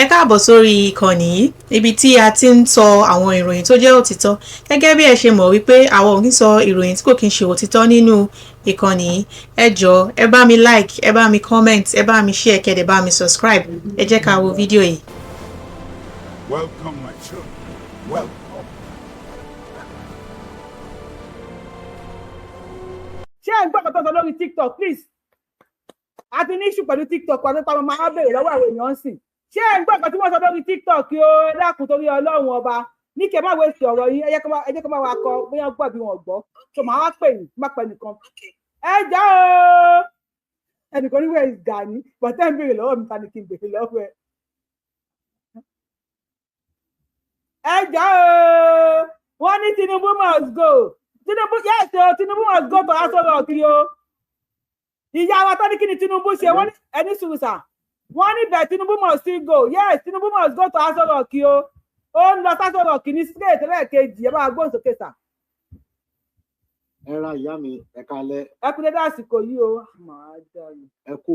Ẹ káàbọ̀ sórí ìkànnì yìí, ibi tí a ti ń sọ àwọn ìròyìn tó jẹ́ òtítọ́. Gẹ́gẹ́ bí ẹ ṣe mọ̀ wípé àwọn ò kí ń sọ ìròyìn tí kò kí ń ṣe òtítọ́ nínú ìkànnì yìí. Ẹ jọ̀ọ́, ẹ bá mi like, ẹ bá mi comment, ẹ bá mi share, kẹ́ dẹ̀ bá mi subscribe. Ẹ jẹ́ ká wo fídíò yìí. Welcome, my children. Welcome. Ṣé ẹ̀ ń gbọ́ nǹkan tó sọ lórí TikTok? Please, a ti ní issue pẹ̀lú TikTok wa nípa máa béèrè lọ́wọ́ àwọn èèyàn ń sìn. Ṣé ẹ̀ ń gbọ́ nǹkan tí wọ́n sọ lórí TikTok o? Ẹ dákun, torí Ọlọ́run Ọba, ní kí ẹ má waste ọ̀rọ̀ yín. Ẹ jẹ́ kó má wa kọ bóyá gbọ́ bí wọn gbọ́. So màá wá pè yín, má pẹ́ nìkan. Ẹ jẹ́ o, ẹnìkan ní where is Gani, bọ̀tẹ́ ń béèrè lọ́wọ́ mi, ta ni kí n béèrè lọ́wọ́ ẹ? Ẹ jẹ́ o, wọ́n ní Tinubu must go. Tinubu, yes o, Tinubu must go to Aso Rock o. Ìyá wa tó ní kí ni Tinubu ṣe, wọ́n ní ẹni sùúrù sà. Wọ́n ní bẹ́ẹ̀, Tinubu must still go. Yes, Tinubu must go to Aso Rock o. Ó ń lọ sí Aso Rock ní straight lẹ́ẹ̀kejì. Ẹ bá wa gbóhùn sókè sà. Ẹ ra ìyá mi, ẹ kalẹ̀. Ẹ kú dédé àsìkò yìí o. Màá dá yìí. Ẹ kú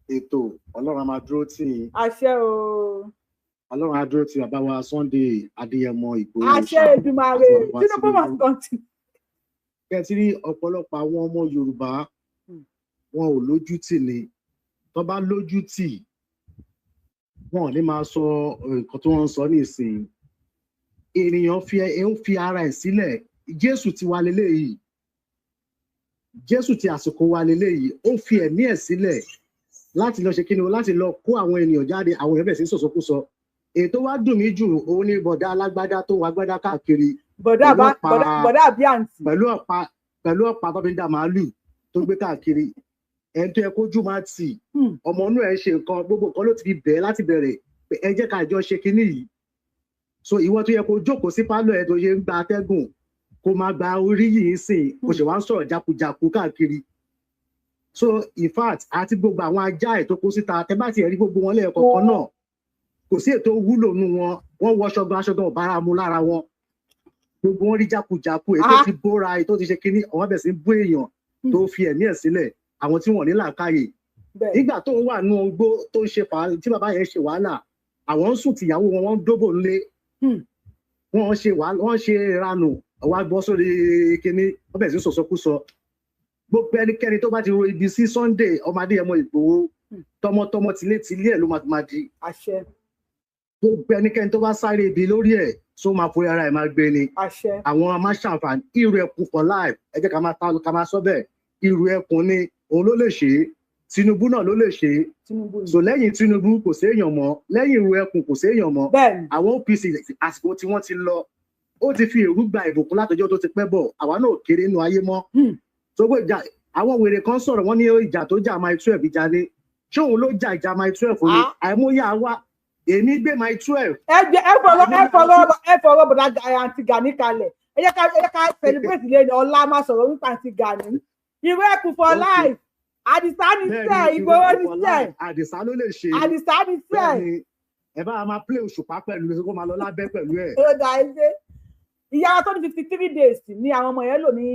ètò, Ọlọ́run á máa dúró tì yín. Àṣẹ o. Ọlọ́run á dúró tì bàbá wa Sunday Adéyẹmọ Ìgbòho. Àṣẹ Èdùmàrè. Tinubu must continue. Kẹtí rí ọ̀pọ̀lọpọ̀ àwọn ọmọ Yorùbá, wọn ò lójú tì ní. Tó bá lójú tì, wọn ò ní máa sọ nǹkan tí wọ́n ń sọ nísìnyí. Ènìyàn fi ẹ ń fi ara ẹ̀ sílẹ̀. Jésù ti wà lélẹ́yìí, Jésù ti àsìkò wa lélẹ́yìí. Ó fi ẹ̀mí ẹ̀ sílẹ̀ láti lọ ṣe kí ni o, láti lọ kó àwọn ènìyàn jáde. Àwọn èèyàn bẹ̀rẹ̀ sí sọ̀sọ́kúsọ. Èyí tó wá dùn mí jù, òun ni bọ̀dá alágbádá tó wọ agbádá káàkiri. Bọ̀dá bọ̀dá àbí àǹtí. Pẹ̀lú ọ̀pá tó fi ń dà màálù tó gbé káàkiri. Ẹni tó yẹ kójú máa tì, ọmọ inú ẹ̀ ṣe nǹkan, gbogbo nǹkan ló ti fi bẹ̀ẹ́ láti bẹ̀rẹ̀ pé ẹ jẹ́ ká jọ ṣe kinní yìí. So ìwọ tó yẹ kó jókòó sí pálọ̀ ẹ̀ tó ṣe ń gba atẹ́gùn, kó máa gba orí yìí sìn, kó ṣe wá ń sọ̀rọ̀ jákujàku káàkiri. So in fact, àti gbogbo àwọn ajá ẹ̀ tó kó síta, tẹ bá tiẹ̀ rí gbogbo wọn lẹ́ẹ̀kọ̀ọ̀kan náà, kò sí ètò wúlò nù wọn. Wọ́n wọṣọ gan, aṣọ gan ò bára mu lára wọn. Gbogbo wọn rí jákujàku, ètò ti bóra, ètò ti ṣe kinní, àwọn bẹ̀ sí ń bú èèyàn tó fi ẹ̀mí ẹ̀ sílẹ̀, àwọn tí wọ́n ní làákàyè. Nígbà tó ń wà nínú igbó tó ń ṣe fà tí bàbá yẹn ṣe wàhálà, àwọn ń sùn tìyàwó wọn, wọ́n ń dóbò ńlé, wọ́n ṣe wàhálà, wọ́n ṣe ìranù, wọ́n á gbọ́ sórí kinní, wọ́n bẹ̀rẹ̀ sí sọ̀sọ́kúsọ. Gbogbo ẹnikẹ́ni tó bá ti ro ibi sí Sunday ọmọ Adéyẹmọ Ìgbòho, tọmọtọmọ tilétilé ẹ̀ ló máa di. Àṣẹ. Gbogbo ẹnikẹ́ni tó bá sáré ibi lórí ẹ̀ tó máa forí ara ẹ̀ máa gbé ni. Àṣẹ. Àwọn amáṣàǹfààní irú ẹkùn for life. Ẹ jẹ́ ká máa ta ká máa sọ bẹ́ẹ̀, irú ẹkùn ni òun ló lè ṣe é, Tinubu náà ló lè ṣe é. So lẹ́yìn Tinubu kò séèyàn mọ́, lẹ́yìn irú ẹkùn kò séèyàn mọ́. Àwọn OPC àsìkò tí wọ́n ti lọ, ó ti fi èrú gba ìbùkún látọjọ́ tó ti pẹ́ bọ̀. Àwa náà kéré nínú ayé mọ́. Tó gbé ìjà àwọn wèrè kan sọ̀rọ̀, wọ́n ní ìjà tó jà Mile 12, ìjà ni. Ṣé òun ló jà ìjà Mile 12 ni? Àìmọye àwa, èmi gbé Mile 12. Ẹ jẹ ẹ fọ̀rọ̀ bọ̀dá àǹtí Gani kalẹ̀. Ẹ jẹ́ ká celebrate lé ní ọlá, máa sọ̀rọ̀ nípa àǹtí Gani. Ìwé ẹkùn for life, Àdìsá ní sẹ, Ìgbòho ní sẹ. Àdìsá ló lè ṣe. Àdìsá ní sẹ. Ẹ bá máa play Òṣùpá pẹ̀lú kó máa lọ lábẹ́ pẹ̀lú ẹ̀. Ó dà, ẹ ṣe. Ìyá tó ní 53 days ní àwọn ọmọ yẹn lò ní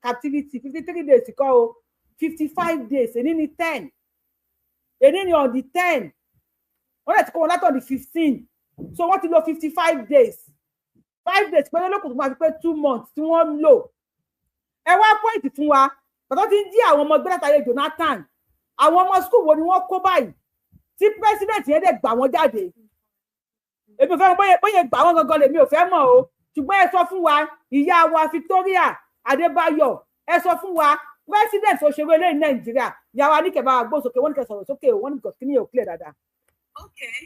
captivity. 53 days kọ́ o, 55 days. Èní ní 10, èní ní on the 10. Wọ́n lè ti kó wọn látọ̀ the 15, so wọ́n ti lò 55 days. 5 days péré lókùn tó máa fi pé 2 months tí wọ́n lò. Ẹ wá point fún wa, bàtà tí ń jí àwọn ọmọ gbé látàrí Jonathan, àwọn ọmọ school wo ni wọ́n kó báyìí tí president yẹn dẹ̀ gbà wọ́n jáde? Èmi ò fẹ́ bóyá gbà wọ́n gangan lèmi ò fẹ́ mọ̀ o, ṣùgbọ́n ẹ sọ fún wa, ìyá wa Victoria Adébáyọ̀, ẹ sọ fún wa president tó ṣeré lẹ́yìn Nàìjíríà. Ìyá wa ní kẹ́ bá wa gbóhùn sókè, wọ́n ní kẹ́ sọ̀rọ̀ sókè o, wọ́n ní kò kí ni yóò clear dáadáa. Okay,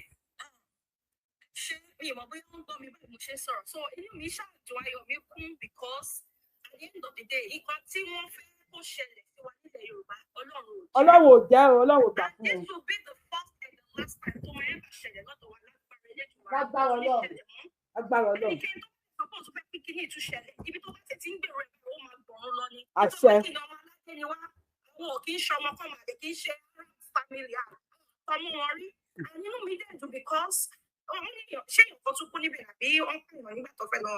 ṣé mi ò mọ̀ bóyá wọ́n ń gbọ́ mi báyìí mo ṣe ń sọ̀rọ̀? So inú mi ṣàjọ, ayọ̀ mi kún, because at the end of the day, nǹkan tí wọ́n fẹ́ kó ṣẹlẹ̀ sí wa nílẹ̀ Yorùbá, Ọlọ́run ò jẹ́. Ọlọ́run ò jẹ́ o, Ọlọ́run ò gbà fún This un. will be the first and the last time tó máa ever ṣẹlẹ̀ lọ́dọ̀ wa, lágbára Elédùmarè. Lágbára Ọlọ́run, lágbára Ọlọ́run. Ẹnikẹ́ni tó bá suppose fẹ́ kí kíní ìtúṣẹlẹ̀, ibi tó bá tẹ̀ tí ń gbèrò ẹ̀, ó máa gbọ̀run lọ ni. Àṣẹ. Nítorí kí ni, ọmọ aládé ni wá, àwọn ò kì í ṣe ọmọ kọ́mọ àlè, kì í ṣe family tọmú wọn rí. And inú mi dẹ̀ dùn because wọ́n ní ṣé èèyàn kan tún kú níbẹ̀ àbí wọ́n pààyàn nígbà tó fẹ́ lọ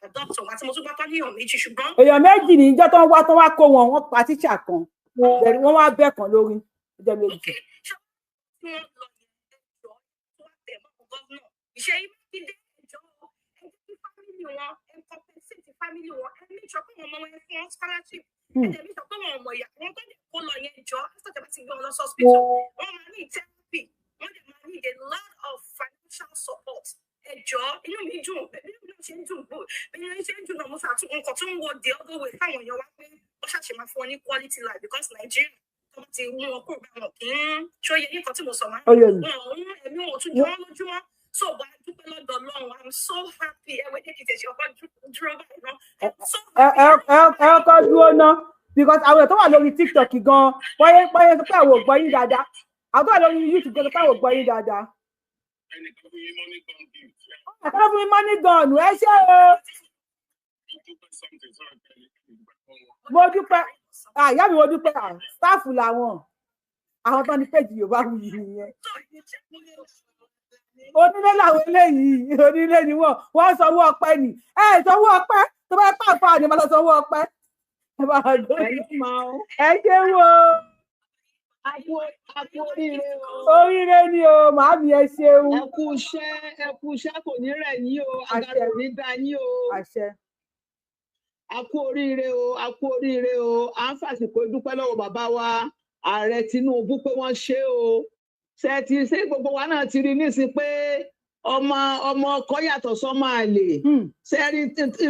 adopt wọn, àti mo tún gbọ́ tán ní èèyàn méjì, ṣùgbọ́n Èèyàn méjì ní ìjọ tó ń wá, tó wá kó wọn, wọ́n pa tíṣà kan, wọ́n wá bẹ́ẹ̀ kan lórí ìjọ méjì. Okay, ṣé tí wọ́n lọ yẹn, ẹ jọ̀ọ́, tó wá bẹ̀ Ṣèyí Mákindé, ẹjọ́, ẹ jẹ́ kí family wọn, ẹ compensate family wọn. Ẹ make sure pé wọn ọmọ wọn, ẹ fún wọn scholarship. Ẹ dẹ̀ make sure pé wọn ọmọ ìyá wọn tó dẹ̀ kó lọ yẹn, jọ, after tẹ́ bá ti gbé wọn lọ sí hospital, wọ́n máa ní therapy, wọ́n dẹ̀ máa need a lot of financial support. Ẹ jọ, inú mi dùn, bí inú mi ṣe ń dùn, bó bí inú mi ṣe ń dùn náà, mo ṣàtún nǹkan tó ń wo the other way fáwọn èèyàn wá pé wọ́n ṣàṣe máa fún wọn ní quality life, because Nigeria tó bá ti mú wọn kúrò bá wọn kì í ṣó yẹ nǹkan tí mo sọ máa Ó yé mi. wọn ò ń ẹ̀mí wọn ò tún jọ wọ́n lójúmọ́. So wà á dúpẹ́ lọ́dọ̀ Ọlọ́run. I'm so happy. Ẹ wẹ́ jẹ́ kí n tẹ̀sí ọkọ̀ dúró báyìí náà. I'm so ẹ ẹ ẹ ẹ kọ́ dúró ná, because àwọn èèyàn tó wà lórí TikTok gan, wọ́n yẹ sọ pé àwọn ò gbọ́ yín dáadáa. Àwọn tó wà lórí YouTube gan sọ pé àwọn ò gbọ́ yín dáadáa. Ẹnìkan fún yín money gun gift. Àkọ́kọ́ fún mi money gun, ẹ ṣé o. Dúpẹ́ something sọ̀rọ̀ pẹ̀lú ìdúpẹ́ fún wọn. Mo dúpẹ́. Ah, ìyá mi, mo dúpẹ́. Ah, staff làwọn, àwọn tó ní péjì Yorùbá Wuyì nìyẹn. Onílé làwọn eléyìí, onílé ni wọn. Wọn sanwó ọpẹ́ ni. Ẹ sanwó ọpẹ́ tó bá pàpà ni mo lọ sanwó ọpẹ́. Ẹ bá wà lórí. Ẹ ṣé wo. A kú oríire o. Oríire ni o, màámi, ẹ ṣeun. Ẹ kú iṣẹ́, ẹ kú iṣẹ́, kò ní rẹ̀ yín o, agara ò ní dá yín o. Àṣẹ. A kú oríire o, a kú oríire o. À ń fàsìkò dúpẹ́ lọ́wọ́ bàbá wa ààrẹ Tinubu pé wọ́n ṣe o. Ṣe ti ṣé gbogbo wa náà ti rí nísìn pé ọmọ ọmọ ọkọ yàtọ̀ sọ́mọ àlè. Sẹ́rí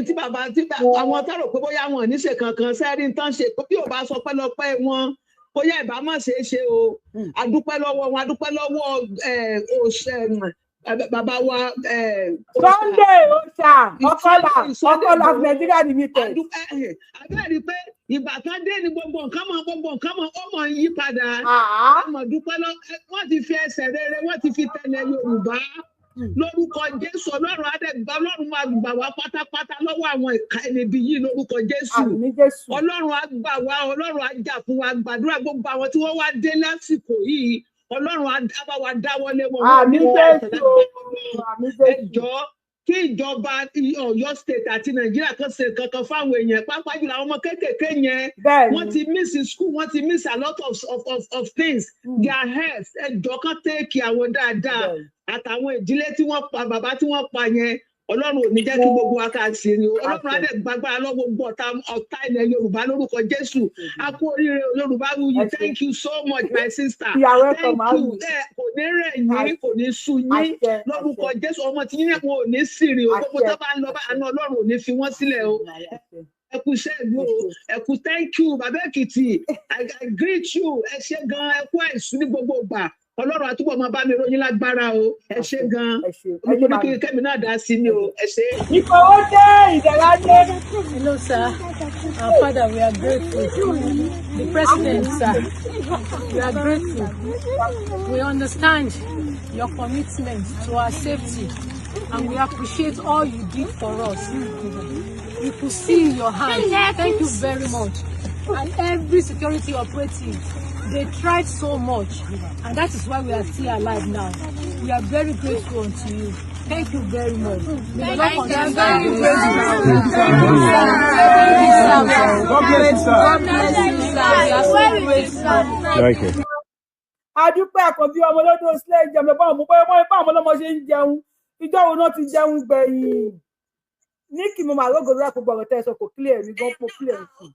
tí bàbá tí àwọn tá rò pé bóyá wọn ò ní ṣe kankan, sẹ́rí tán ṣe bí ò bá sọ pẹ́lọpẹ́ wọn, bóyá ìbá má ṣe é ṣe o. A dúpẹ́ lọ́wọ́ wọn, a dúpẹ́ lọ́wọ́ bàbá wa Sunday Oṣà Ọkọlà Ọkọlà of Nigeria Limited. Abẹ́rẹ́ pé ìgbà kan dé ni gbogbo nǹkan mọ ó mọ̀ ń yí padà. A mọ̀ dúpẹ́ lọ, wọ́n ti fi ẹsẹ̀ rere, wọ́n ti fi tẹ̀lé Yorùbá lórúkọ Jésù. Ọlọ́run adẹ́gbà, Ọlọ́run máa gbà wá pátápátá lọ́wọ́ àwọn ìka ẹni bí yìí lórúkọ Jésù. Àmín Jésù. Ọlọ́run á gbà wá, Ọlọ́run á jà fún wa. Gbàdúrà gbogbo àwọn tí wọ́n wá dé lásìkò yìí, Ọlọ́run á bá wa dáwọ́lé wọn. Àmín Jésù, àmín Ẹ Jésù. jọ̀ọ́, kí ìjọba Ọ̀yọ́ State àti Nàìjíríà kan ṣe kankan fáwọn èèyàn, pàápàá jùlọ àwọn ọmọ kéékèèké yẹn. Wọ́n ti miss school, wọ́n ti miss a lot of things, their health. Ẹ jọ̀ọ́, kán take care àwọn dáadáa àtàwọn ìdílé tí wọ́n pa, bàbá tí wọ́n pa yẹn. Ọlọ́run ò ní jẹ́ kí gbogbo wa ká sí ni o. Ọlọ́run á dẹ̀ gbàgbára lọ́wọ́ gbogbo ọ̀tá ọ̀tá ilẹ̀ Yorùbá lórúkọ Jésù. A kú oríire, Yorùbá Wuyì. Thank you so much, my sister. You are welcome. Thank you. Ẹ kò ní rẹ̀ yín, kò ní sú yín lórúkọ Jésù. Ọmọ tí yín wọn ò ní sìrì o. Gbogbo tó bá ń lọ bá àánú, Ọlọ́run ò ní fi wọ́n sílẹ̀ o. Ẹ kú iṣẹ́ ìlú o, ẹ kú. Thank you, bàbá Èkìtì. I greet you. Ẹ ṣé gan, ẹ kú àìsùn ní gbogbo ìgbà. Ọlọ́run àtúbọ̀ máa bá mi ròyìn lágbára o. Ẹ ṣé gan. Mo ní kí kẹ́mi náà dá sí ni o. Ẹ ṣé. Ìfowó dé, ìdẹ̀ra dé. Hello, sir. Our father, we are grateful. The president, sir, we are grateful. We understand your commitment to our safety and we appreciate all you did for us. We could see your hand. Thank you very much. And every security operative, they tried so much, and that is why we are still alive now. We are very grateful unto you. Thank you very much. May the Lord continue to bless you. Thank you, sir. Thank you, sir. God bless you, sir. God bless you, sir. We are so grateful. Thank you. Adúpẹ́. Àkànbí ọmọ olódò sílẹ̀ jẹun báwọn mú báwọn báwọn ọmọlọ́mọ ṣe ń jẹun. Ìjọ wo náà ti jẹun gbẹ̀yìn ní kí mo máa rógò lórí àpògbọ̀ ọ̀rọ̀ tẹ́ ẹ sọ kò clear mi gan, kò clear sí.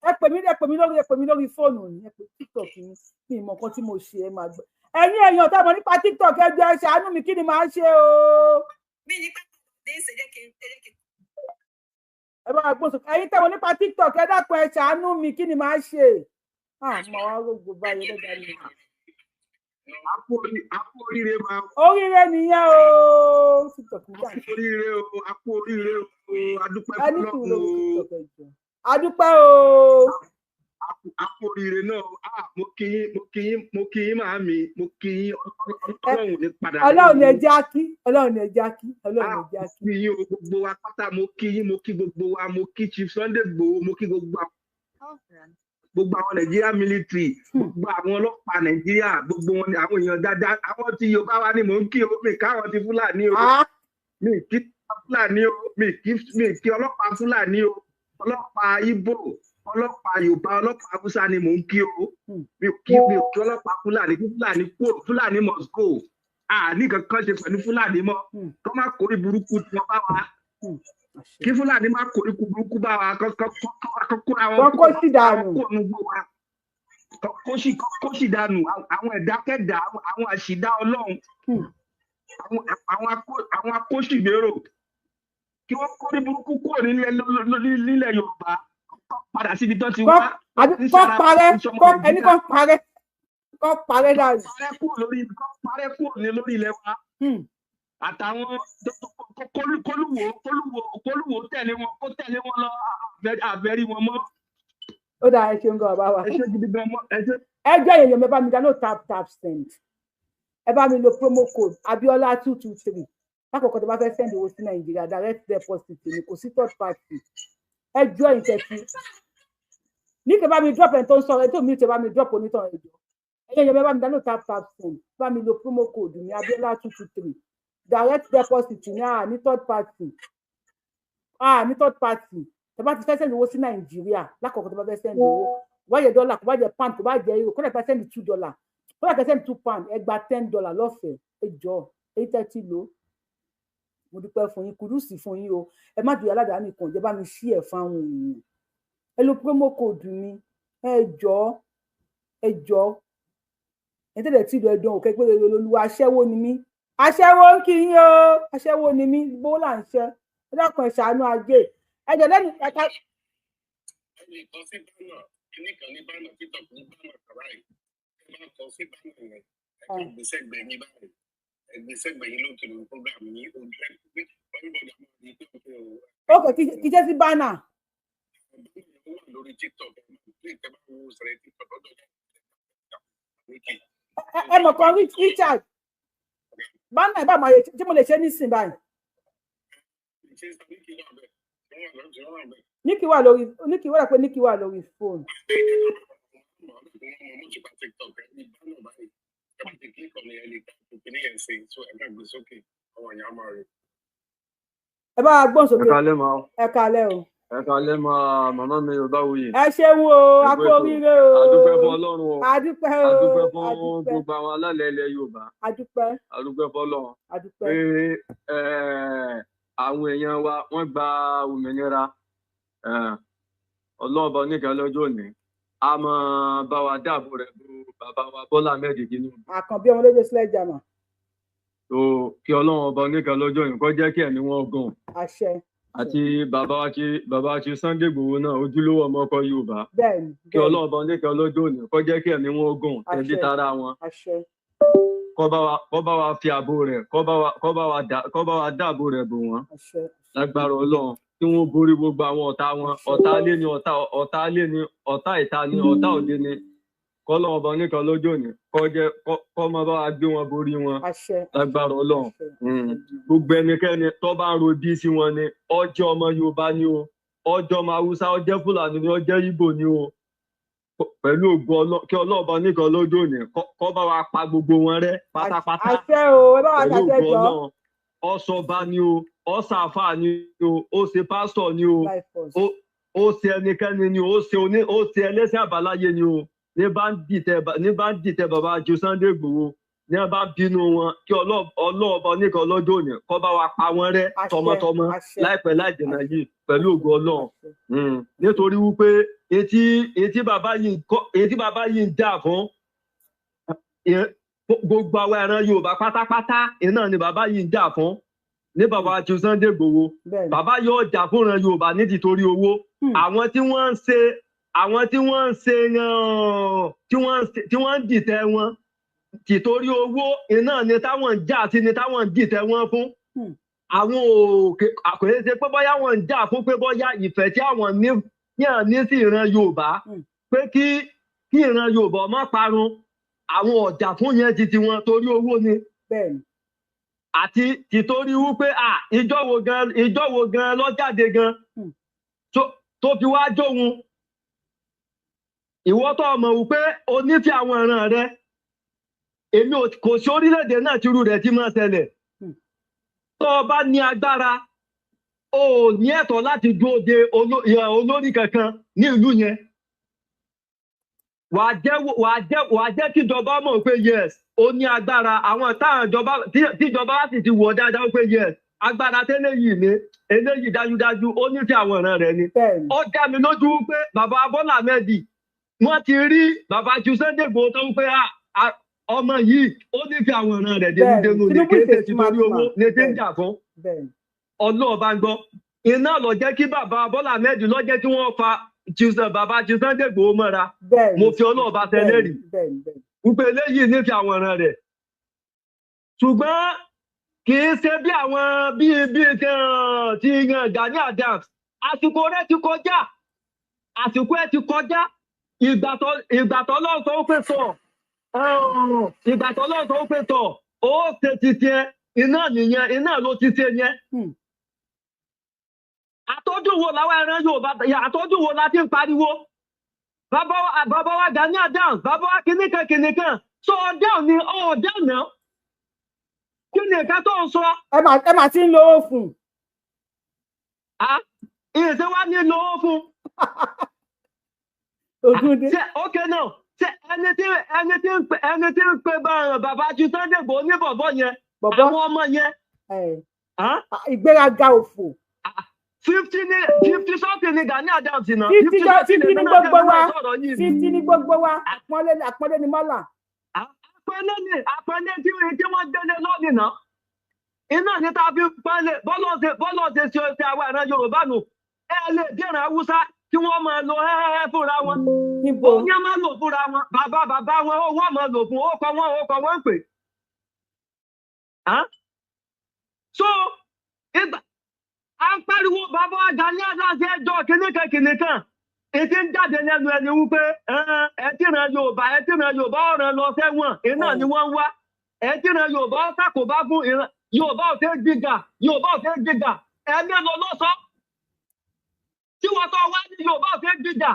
Ẹ pè mí, ẹ pè mí lórí, ẹ pè mí lórí fóònù yìí. Ẹ pè TikTok yìí, mi ìmọ̀ nǹkan tí mo ṣe. Ẹ máa gbọ́. Ẹ̀yin èèyàn tá a mọ̀ nípa TikTok, ẹ jọ̀ọ́, ẹ ṣàánú mi, kí ni màá ṣe o? Mi ní pẹ́ dé ṣe jẹ́ kí n ẹ jẹ́ kí n Ẹ bá wa gbóhùn sókè. Ẹ̀yin tá a mọ̀ nípa TikTok, ẹ dákun, ẹ ṣàánú mi, kí ni màá ṣe? Ah, mo wá rógò báyìí lọ́dà mi. A kú oríire máa. Oríire nìyẹn o, TikTok mi A kú oríire o, a kú oríire o, a dúpẹ́ ẹ ní sùúrù fọ́lọ́run lórí o. TikTok, ẹ jọ̀ọ́. Adúpẹ́ o. A kú oríire náà o. Ah, mo kí yín, mo kí yín, mo kí yín màámi, mo kí yín. Ọlọ́run ò ní padà Ọlọ́run ní lẹ́yìn ẹ jẹ́ á kí, Ọlọ́run ní ẹ jẹ́ á kí, Ọlọ́run ní ẹ jẹ́ á kí. kí yín o, gbogbo wa pátá mo kí yín, mo kí gbogbo wa, mo kí Chief Sunday Igboho, mo kí gbogbo àwọn Nàìjíríà military, gbogbo àwọn ọlọ́pàá Nàìjíríà, gbogbo wọn ni àwọn èèyàn dáadáa. Àwọn tí Yorùbá wa ni mò ń kí o, mi káwọn ti Fúlàní o, mi kí Fúlàní o, mi kí ọlọ́pàá Fúlàní o. Ọlọ́pàá Ìgbò, ọlọ́pàá Yorùbá, ọlọ́pàá Haúsá ni mò ń kí o. Mi kí ọlọ́pàá Fúlàní. Kí Fúlàní kúrò, Fúlàní must go. A ní kankan ṣe pẹ̀lú Fúlàní mọ́. Kọ́ má kórè burúkú tí wọ́n bá wa. Kí Fúlàní má kórè burúkú bá wa, kọ́ kóra wọn kó sì dànù. Kó nu gbó wa. Kó sì dànù. Àwọn ẹ̀dákẹ́dà, àwọn àṣìdá Ọlọ́run, àwọn akóṣìbérò, kí wọ́n kórè burúkú kúrò nílẹ̀ Yorùbá, padà síbi tó ti wá. Kọ́ parẹ́, ẹni kọ́ parẹ́, kọ́ parẹ́ dànù. Parẹ́ kúrò ní lórí ilẹ̀ wa. Àtàwọn kólúwò tẹ̀lé wọn, kó tẹ̀lé wọn lọ, àbẹ̀rí wọn mọ́. Ó dáa, ẹ ṣeun gan bàbá wa. Ẹ ṣe gidi gan mọ́, ẹ ṣe. Ẹ jẹ́ èèyàn mi, ẹ bá mi dáná tap tap send. Ẹ bá mi lo promo code Abiola 223. Lákòókò tó bá fẹ́ send owó sí Nàìjíríà, direct deposit ni, kò sí third party. Ẹ jọ ìtẹ̀sí. Ní kí ẹ bá mi drop ẹni tó ń sọ̀rọ̀, ẹ tó mi tẹ bá mi drop onítàn ẹjọ́. Ẹ jẹ́ bá mi dáná tap tap send. Bá mi lo promo code ní Abiola 223. Direct deposit ní, à ní third party. À ní third party. Tẹ bá ti fẹ́ send owó sí Nàìjíríà, lákòókò tó bá fẹ́ send owó, kò bá jẹ́ dọ́là, kò bá jẹ́ pound, kò bá jẹ́ euro, kó dẹ̀ fẹ́ send $2, kó dẹ̀ fẹ́ send £2, ẹ gba $10 lọ́fẹ̀ẹ́. Ẹ jọ èyí tẹ́ ti lò, mo dúpẹ́ fún yín, kùdùsì fún yín o. Ẹ má dùn aládàá nìkan jẹ́, bá mi ṣí ẹ̀ fáwọn èèyàn. Ẹ lo promo code mi, ẹ jọ, ẹ jọ, ẹ tẹ̀lé tí ìlú ẹ̀dùn òkè pé olúwa. Aṣẹ́wó ni mí, aṣẹ́wó ń kí yín o, aṣẹ́wó ni mí, gbówó là ń ṣẹ́. Ẹ dákun, ẹ ṣàánú ajé, ẹ jẹ lẹ́nu ẹ̀ka. Ẹnì kan sí banner, kíní kan ní banner, TikTok ní banner kàrá yìí. Ẹ bá kọ sí banner yẹn, ẹ kàn gbé sẹ́gbẹ̀ẹ́ yín báyìí, ẹ gbé sẹ́gbẹ̀ẹ́ yín lókè lórí program yín, ojú ẹ pé everybody á máa rí pé ó Ok, kì í ṣe sí banner. Ó wà lórí TikTok, ẹ máa gbé ìtẹ́ bá wo sẹ̀rẹ̀ TikTok lọ́dọ̀ yẹn. Ẹ mọ̀ kan, Richard, banner ẹ̀ bá máa yẹ tí mo lè ṣe nísìn báyìí. Ṣé Níkì wà bẹ́ẹ̀? Ṣé wọ́n wà bẹ́ẹ̀? Níkì wà lórí, Níkì wà pé Níkì wà lórí fóònù. Mo ti gba TikTok ẹ ní banner báyìí. Ẹ bá ti click on ẹ lè ta òkè yẹn sí, so ẹ bá gbé sókè, àwọn èèyàn á máa rí. Ẹ bá wa gbóhùn sókè. Ẹ káalẹ́ ma. Ẹ káalẹ́ o. Ẹ káalẹ́ ma, màmá mi Yorùbáwùyí. Ẹ ṣeun o, a kú oríire o. A dúpẹ́ fún Ọlọ́run o. A dúpẹ́ o. A dúpẹ́ fún gbogbo àwọn alálẹ̀ ilẹ̀ Yorùbá. A dúpẹ́. A dúpẹ́ fún Ọlọ́run. A dúpẹ́. Pé àwọn èèyàn wa wọ́n gba òmìnira. Ọlọ́run bá oníkan lọ́jọ́ òní. A máa bá wa dáàbò rẹ̀ bo bàbá wa Bọ́lá Ahmed Tinubu. Àkànbí ọmọ lójú sílẹ̀ jàmà. So kí Ọlọ́run ọba oníkan lọ́jọ́ òní kó jẹ́ kí ẹ̀mí wọn gùn. Àṣẹ. Àti bàbá wa ti bàbá wa ti Sunday Igboho náà, ojúlówó ọmọ ọkọ Yorùbá. Bẹ́ẹ̀ni. Kí Ọlọ́run ọba oníkan lọ́jọ́ òní kó jẹ́ kí ẹ̀mí wọn gùn, tẹ̀bí tara wọn. Àṣẹ. Kó bá wa fi ààbò rẹ̀, kó bá wa dáàbò rẹ̀ bò wọ́n. Àṣẹ. Lágbára Ọlọ́run, kí wọ́n borí gbogbo àwọn ọ̀tá wọn, ọ̀tá ilé ni, ọ̀tá ilé ni, ọ̀tá ìta ni, ọ̀tá òde ni. Kọ́lọ́run ọba oníkan lọ́jọ́ òní kó jẹ́ kó máa bá wa gbé wọn borí wọn. Àṣẹ. Lágbára Ọlọ́run. Gbogbo ẹnikẹ́ni tó bá ń ro bí sí wọn ni, ọjọ́ ọmọ Yorùbá ni o, ọjọ́ ọmọ Haúsá, ọjọ́ Fúlàní ni, ọjọ́ Ìgbò ni o, pẹ̀lú ògo Ọlọ́run, kí Ọlọ́run ọba oníkan lọ́jọ́ òní kó bá wa pa gbogbo wọn rẹ́ pátápátá. Àṣẹ o, ẹ bá wa Pẹ̀lú ṣàṣẹ ògo jọ. Ọlọ́run, ọ̀ṣọ́ba ni o, ọ̀ṣàfà ni o, ó ṣe pásítọ̀ ni o, ó ṣe ẹnikẹ́ni ni o, ó ṣe ẹlẹ́sìn àbáláyé ni o, ní bá ń dìtẹ̀ bàbá ju Sunday Igboho, ní bá ń bínú wọn, kí Ọlọ́run ọba oníkan lọ́jọ́ òní kó bá wa pa wọ́n rẹ́ tọmọtọmọ láìpẹ́ láì jìnnà yìí pẹ̀lú ògo Ọlọ́run. Nítorí wípé etí bàbá yìí ń jà fún gbogbo àwọn ẹran Yorùbá pátápátá, iná ni bàbá yìí ń jà fún ní bàbá ju Sunday Igboho. Bàbá yóò jà fúnra Yorùbá ní tìtorí owó. Àwọn tí wọ́n ń ṣe, àwọn tí wọ́n ń ṣe tí wọ́n ń dìtẹ̀ wọn tìtorí owó, iná ni táwọn ń jà sí, ni táwọn ń dìtẹ̀ wọn fún. Àwọn òkè àkòyè ṣe pé bóyá wọ́n ń jà fún pé bóyá ìfẹ́ tí àwọn ní sí ìran Yorùbá, pé kí ìran Yorùbá má parun, àwọn ọ̀jà fún yẹn ti tiwọn torí owó ni. Àti tìtorí wípé ìjọ wo gan ló jáde gan tó fi wá jóhun. Ìwọ tó mọ̀ wípé o nífẹ̀ẹ́ àwọn ìran rẹ, èmi kò sí orílẹ̀-èdè náà tírú rẹ̀ ti máa ṣẹlẹ̀. Tó o bá ní agbára, o ò ní ẹ̀tọ́ láti dúró de olórí kankan ní ìlú yẹn. Wàá jẹ́ wàá jẹ́ wàá jẹ́ kíjọba mọ̀ pé yes, ó ní agbára. Àwọn táwọn ìjọba tíjọba wá sì ti wọ̀ dáadáa pé yes, agbára tẹ́lẹ̀ yìí ní eléyìí dájúdájú ó ní sí àwọn ìran rẹ̀ ni. Ó dá mi lójú pé bàbá Bọ́lá Ahmed wọ́n ti rí bàbá ju Sunday Igboho tó ń pé ọmọ yìí ó ní sí àwọn ìran rẹ̀ dénúdénú ní kéde ti torí owó ní tí ń jà fún. Ọlọ́ọ̀bá ń gbọ́, iná lọ jẹ́ kí bàbá Bọ́lá Ahmed lọ jẹ́ kí wọ́n fa bàbá ju Sunday Igboho mọ́ra. Mo fi ọlọ́ọ̀bá tẹ́lẹ̀ rí wípé eléyìí ní fi àwọn ìran rẹ̀, ṣùgbọ́n kì í ṣe bí àwọn bíi bíi ti Gani Adams. Àsìkò rẹ̀ ti kọjá, àsìkò ẹ̀ ti kọjá. Ìgbà tó lọ́n tó pè tọ̀, ìgbà tó lọ́n tó pè tọ̀, ó ṣe ti tiẹ̀, iná nìyẹn, iná ló ti ṣe yẹn. Àtọ́jú wo làwọn ẹran Yorùbá, àtọ́jú wo la ti ń pariwo? Bàbá wa Gani Adams, bàbá wa kìnìkan kìnìkan, sọ ọ̀dẹ́ ni ọ̀dẹ́ náà. Kí ni nǹkan tó ń sọ? Ẹ máa ti ń lówó fún. Ìṣe wa ní lówó fún. Ṣé ok now, ṣé ẹni tí ń pe bàbá ju Sunday Igboho ní bọ̀bọ̀ yẹn, àwọn ọmọ yẹn. Ìgbéraga òfò. 50 something ni Gani Adams náà. 50 ní gbogbo wa, 50 ní gbogbo wa, àpọ́nlé ni mọ́là. Àpẹẹlẹ tí wọ́n gbélé lónìí náà, iná ní tá a fi pẹ́lẹ̀ bọ́lọ̀ ṣe ṣe ṣe àwọn ìran Yorùbá nù. Ẹ lè dìran Haúsá kí wọ́n máa lo ẹ́ẹ́ fúnra wọn, ó ní máa lò fúnra wọn, bàbá bàbá wọn ó wọ́n máa lò fún ó kọ wọn ó kọ wọn pè. So à ń pariwo bàbá Gani Adams ẹjọ́ kìnìkan kìnìkan, ètí ń jáde lẹ́nu ẹni wípé ẹ tí ran Yorùbá, ẹ tí ran Yorùbá ọ̀ràn lọ sẹ́wọ̀n, iná ni wọ́n ń wá. Ẹ tí ran Yorùbá ṣàkóbá fún ìran Yorùbá ò tẹ́ gbígbà, Yorùbá ò tẹ́ gbígbà, ẹ̀mí lọ ló sọ. Tí wọ́n tọ́ wá ní Yorùbá ò tẹ́ gbígbà,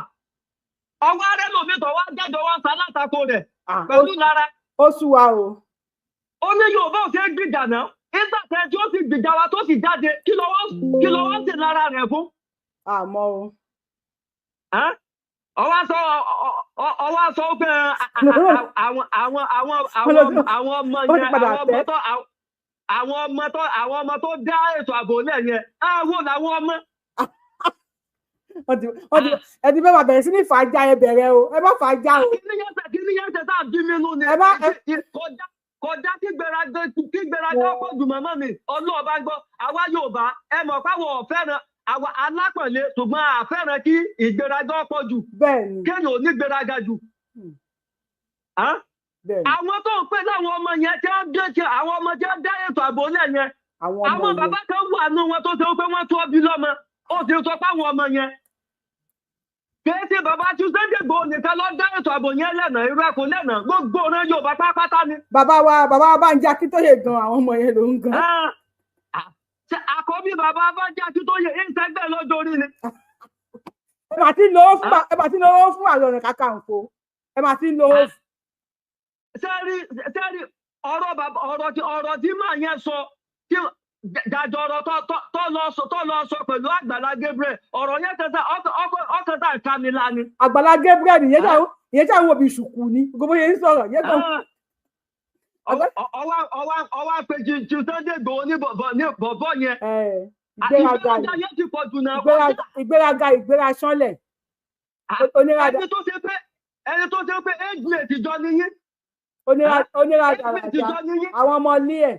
ọwọ́ arẹ́ lòmí tọ́ wá jẹ́jọ́ wá ń sa látakò rẹ̀ pẹ̀lú lára. Ó sú wa o. Ó ní Yorùbá ò tẹ́ gbígbà náà, nígbà tẹ́ tí ó sì gbìjà wa tó sì jáde, kí ló wá ń tì lára rẹ̀ fún? Àmọ́ o. Ọwọ́ sọ pé àwọn ọmọ yẹn, àwọn ọmọ tó dá ètò ààbò lẹ̀ yẹn, àwọn làwọn ọmọ. Ẹ ti bẹ́ẹ̀ máa bẹ̀rẹ̀ sí ní fàájà, ẹ bẹ̀rẹ̀ o, ẹ má fàájà o. Kí ni yẹn ṣe tá a bí mi nú ni? Kọjá kí gbéraga pọ̀ jù màmá mi, Ọlọ́run bá ń gbọ́, àwa Yorùbá ẹ mọ̀ páwọ̀ ọ̀fẹ́ràn àwa alápọ̀nlé, ṣùgbọ́n a fẹ́ràn kí ìgbéraga pọ̀ jù, kéèyàn ò ní gbéraga jù. Àwọn tó ń pè láwọn ọmọ yẹn tí wọ́n dé ṣe àwọn ọmọ tí wọ́n dá ètò ààbò lẹ̀ yẹn, àwọn bàbá kan wà nù wọn tó ṣe pé wọ́n tó bí lọ́mọ, ó ti sọ pé àwọn ọmọ yẹn kìí ṣe bàbá tí Sunday Igboho nìkan ló dá ètò ààbò yẹn lẹ́nà, irú ẹ̀kọ́ lẹ́nà, gbogbo ọ̀ràn Yorùbá pátápátá ni. Bàbá wa Bánjí Akíntóyè gan, àwọn ọmọ yẹn ló ń gan. Àkọ́bí bàbá Bánjí Akíntóyè ń sẹ́gbẹ́ lọ́jọ́ orí ni. Ẹ máa ti lówó fún Ààrẹ Ọ̀nà Kakanfò, ẹ máa ti lówó. Sẹ́rí ọ̀rọ̀ tí màá yẹn sọ, dájọ́ ọ̀rọ̀ tó lọ sọ pẹ̀lú Àgbàlá Gabriel, ọ̀rọ̀ yẹn kẹta ọkẹta ìkamilá ni. Àgbàlá Gabriel ìyẹn tí àwọn òbí ṣùkú ni gbogbo yẹn ń sọ̀rọ̀ yẹn kan. Ọwọ́ àpèjì ju Sunday Igboho ní bọ̀bọ̀ yẹn. Ìgbéraga yẹn ti pọ̀ jù náà. Ìgbéraga ìgbéra sánlẹ̀. Ẹni tó ṣe pé age mate jọ niyín. Oníràdà àwọn ọmọ ilé ẹ̀.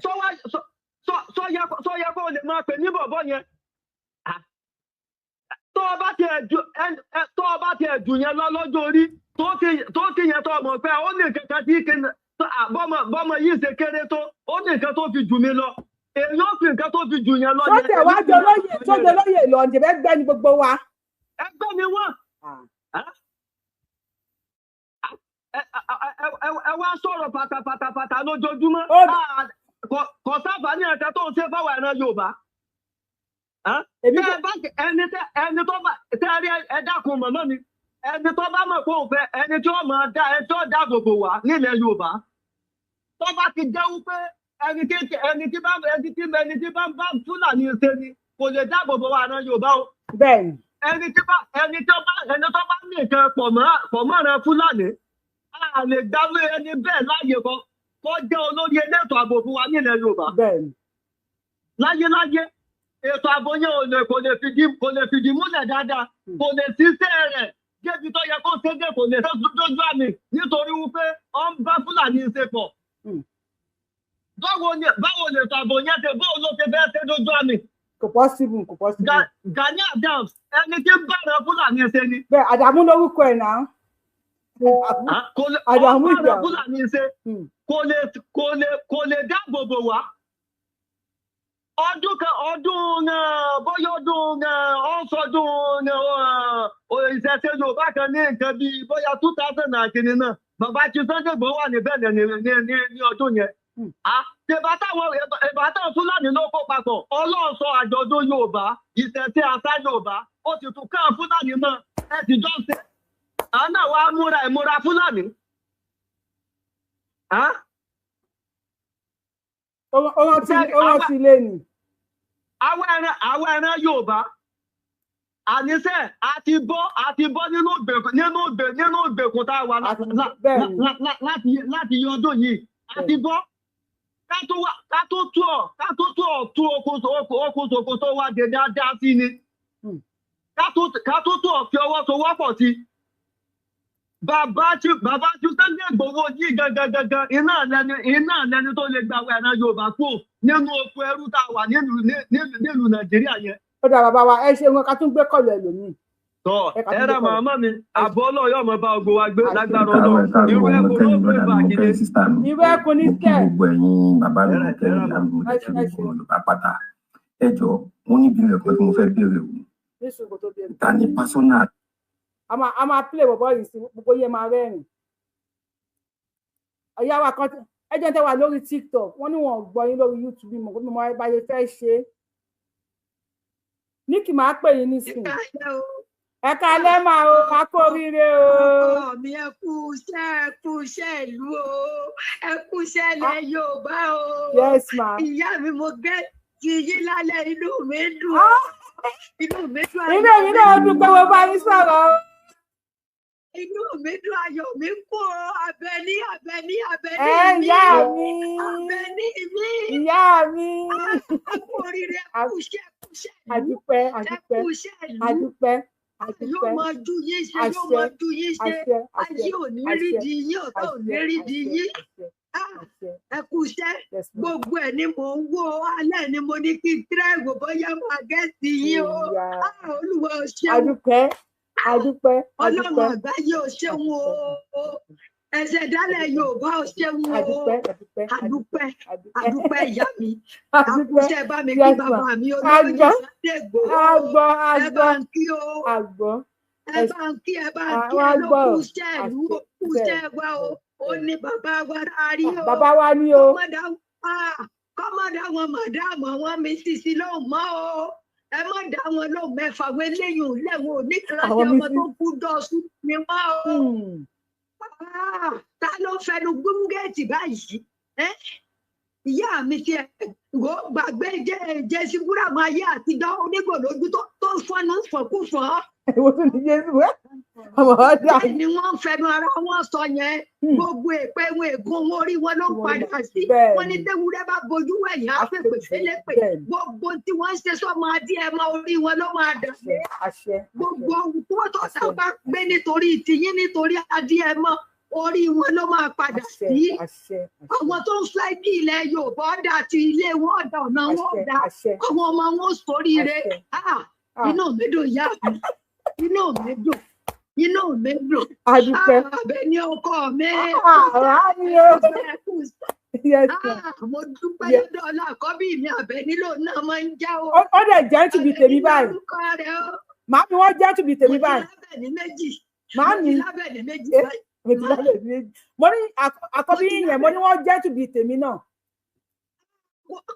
Sọ yẹ kó lè máa pè ní bọ̀bọ̀ yẹn. Tó o bá tiẹ̀ jù yẹn lọ lọ́jọ́ orí, tó ti yẹn tó mọ̀ pé ó ní nǹkan tí bọ́mọ yìí ṣe kéré tó, ó ní nǹkan tó fi jù mí lọ. Èyí ó fi nǹkan tó fi jù yẹn lọ. Sọ́tẹ̀ wá jọ lóye, sọ́jọ́ lóye lọ, ǹjẹ́ bẹ́ẹ̀ gbẹ́ ni gbogbo wa. Ẹgbẹ́ ni wọ́n. Ẹ wá sọ̀rọ̀ pátápátápátá lójoojúmọ́. Kò sábà ní ẹ̀ka tó ń ṣe fáwọn ẹran Yorùbá. Ẹni tó bá tẹ́rí ẹ dákun mọ̀mọ́ mi, ẹni tó bá mọ̀ pé òun fẹ́ ẹni tí ó máa dá ẹni tí ó dáàbò bò wá nílẹ̀ Yorùbá, tó bá ti jẹ́ wípé ẹni tí bá ń bá Fúlàní ṣe ni kò lè dáàbò bò wá ẹran Yorùbá o. Bẹ́ẹ̀ni. Ẹni tó bá ní nǹkan pọ̀ mọ́ ẹran Fúlàní A lè gbárù ẹni bẹ́ẹ̀ láàyè kan kó jẹ́ olórí elétò ààbò fún wa nílẹ̀ Yorùbá. Láyéláyé ètò ààbò yẹn ò lè kò lè fìdí múlẹ̀ dáadáa, kò lè ṣiṣẹ́ rẹ̀ débi tó yẹ kó ṣe dé, kò lè ṣe dójú àmì nítorí wípé ó ń bá Fúlàní ṣe pọ̀. Báwo lè ètò ààbò yẹn ṣe, báwo ló ṣe fẹ́ ṣe dójú àmì? Kò possible, kò possible. Gani Adams ẹni tí ń bára Fúlàní ṣe ni. Bẹ́ẹ̀ Àdàmú lórúkọ ẹ̀ náà. Àdàmú ìgbà Fúlàní ṣe kò lè dáàbò bò wá. Ọdún kan ọdún bóyá ọdún ọ̀sọ̀dún ìṣẹ̀ṣe Yorùbá kan ní nǹkan bíi bóyá 2019 náà bàbá tí Sunday Igboho wà ní Benin ní ọdún yẹn. Ìbátan Fúlàní ló kó papọ̀ Ọlọ́run sọ àjọ̀dún Yorùbá ìṣẹ̀ṣe àṣà Yorùbá ó sì tún ká Fúlàní mọ́ ẹ sì jọ ṣe. Àná wa múra ìmúra Fúlàní. Ó rántí ilé ni. Àwọn ẹran Yorùbá àníṣe àti bọ́ nínú ìgbèkùn tá a wà láti ọdún yìí àti bọ́ ká tó tú ọ̀ tú okùn ṣòkòtò wa dé dáadáa sí ni ká tó tú ọ̀ fi ọwọ́ sowọ́pọ̀ sí. Bàbá tí Sunday Igboho yìí gangan iná lẹni tó lè gba àwọn ẹran Yorùbá kú nínú oko ẹrú tá a wà nílùú Nàìjíríà yẹn. Ó dà bàbá wa ẹ ṣe wọn ká tún gbé kọlù ẹlòmíì. Tọ ẹ ra màmá mi àbọ̀ Ọlọ́run yóò mọ bá ogun wa gbé lágbára Ọlọ́run. Irú ẹkùn ló gbé bá kiri. Irú ẹkùn ní kẹ. Gbogbo ẹ̀yin bàbá mi mo kẹ́yìn ìyá mi mo kẹ́ gbogbo Yorùbá pátá. Ẹ jọ mo ní ìbéèrè kan tí mo fẹ́ béèrè o. Ta ni pásọ́nà? A máa play bọ̀bọ̀ yìí sí gbogbo yẹn máa rẹ́rìn. Ọ̀yá wa kan ẹ jẹ́ tẹ́ wà lórí TikTok wọ́n ní wọn ò gbọ́ yín lórí YouTube mọ̀ pé mo máa bá yẹn fẹ́ ṣe. Ní kì máa pè yín nísìnyí. Ẹ káalẹ́ máa o, a kú oríire o. Ọkọ mi ẹ kú iṣẹ́ ìlú o, ẹ kú iṣẹ́ ilẹ̀ Yorùbá o. Yes ma. Ìyá mi mo gẹ́ ti yín lálẹ́, inú mi dùn. Inú mi dùn. Inú mi náà dùn pé mo bá yín sọ̀rọ̀ o. Inú mi dùn, ayọ̀ mi kú o. Àbẹ̀ní Àbẹ̀ní Àbẹ̀ní mi. Ìyá mi. Àbẹ̀ní mi. Ìyá mi. A kú oríire, ẹ kú iṣẹ́, ẹ kú iṣẹ́ ìlú. Àdúpẹ́, àdúpẹ́, ẹ kú iṣẹ́ ìlú. Àdúpẹ́, Yóò máa ju yín ṣe, yóò máa ju yín ṣe. Ayé ò ní rí di yín, ọ̀tá ò ní rí di yín. Ẹ kú iṣẹ́, gbogbo ẹ̀ ni mò ń wò alẹ́ ni mo ní kí tírẹ̀wò bóyá máa gẹ́sì yín o. Olúwa ò ṣeun. Àdúpẹ́, àdúpẹ́, Ọlọ́run àgbáyé ò ṣeun o. Ẹsẹ̀ dálẹ̀ Yorùbá ò ṣeun o. Àdúpẹ́, àdúpẹ́ ìyá mi. Àkúṣe bá mi kí bàbá mi olóyè Sunday Igboho. Ẹ bá ń kí o. Ẹ bá ń kí, ẹ bá ń kí, ẹ ló kú iṣẹ́ ìlú, kú iṣẹ́ wa o. Ó ní bàbá wa rárí o. Bàbá wa ní o. Kọ́mọ̀dá wọn màdáàmù àwọn mi sisi lóhùn mọ́ o. Ẹ má dá wọn lóhùn mẹ́fà wé léyìn lẹ́wọ̀n oníkìláṣí ọmọ tó kú dọ́sù ni mọ́ o. Ta ló fẹnu gbúngẹ́ẹ̀tì báyìí? Ìyá mi ti wò gbàgbé jésì búràmù ayé àtijọ́ onígbòlójú tó ń fọnú fọkúfọ́. Èwo tún ní Jésù ẹ? Ọmọ ọdún àná. Ni wọ́n ń fẹnu ara wọn sọ yẹn. Gbogbo èpè wọn ègún wọn orí wọn ló ń padà sí. Wọ́n ní tewúrẹ́ bá bojú wẹ̀yìn á fèpè félépè. Gbogbo tí wọ́n ń ṣe sọ́mọ adé ẹ mọ orí wọn ló máa dà sí. Gbogbo ohun tó tọ́ta bá gbé nítorí tiyín nítorí adé ẹ mọ orí wọn ló máa padà sí. Àwọn tó ń fẹ́ kí ilẹ̀ Yorùbá ọ̀dà àti ilé wọn ọ̀dà ọ̀nà wọn ọ̀dà àwọn ọmọ wọn sóríire. Inú mi dùn ìyá mi, inú mi dùn, inú mi dùn. Àdúpẹ́. Àbẹ̀ní ọkọ mi. Mo dúpẹ́ lọ́dọ̀ ọlá àkọ́bí mi Àbẹ̀ní lòun náà máa ń já o. Ó dẹ̀ jẹ́ tùbí tèmi báyìí. Màámi wọ́n jẹ́ tùbí tèmi báyìí. Mo ti lábẹ̀ní méjì. Màámi. Mo ti lábẹ̀ní méjì báyìí. Mo ní àkọ́bí yẹn, mo ní wọ́n jẹ́ tùbí tèmi náà.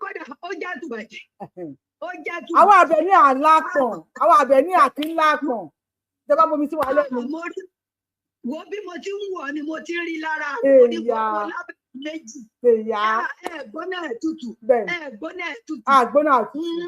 Kódà ó jẹ́ tùbàjẹ́. Ó jẹ́ tùbàjẹ́. Àwọn Àbẹ̀ní àlápọ̀n, àwọn Àbẹ̀ní àkínlápọ̀n. Ìjọba bomi sí wa lẹ́nu. Wo bí mo ti ń wọ̀ ni mo ti ń rí lára rẹ̀. Mo ní gbogbo lábẹ́ méjì. Ẹ̀gbọ́n náà tutù. Ẹ̀gbọ́n náà tutù. Àgbọ́n náà tutù.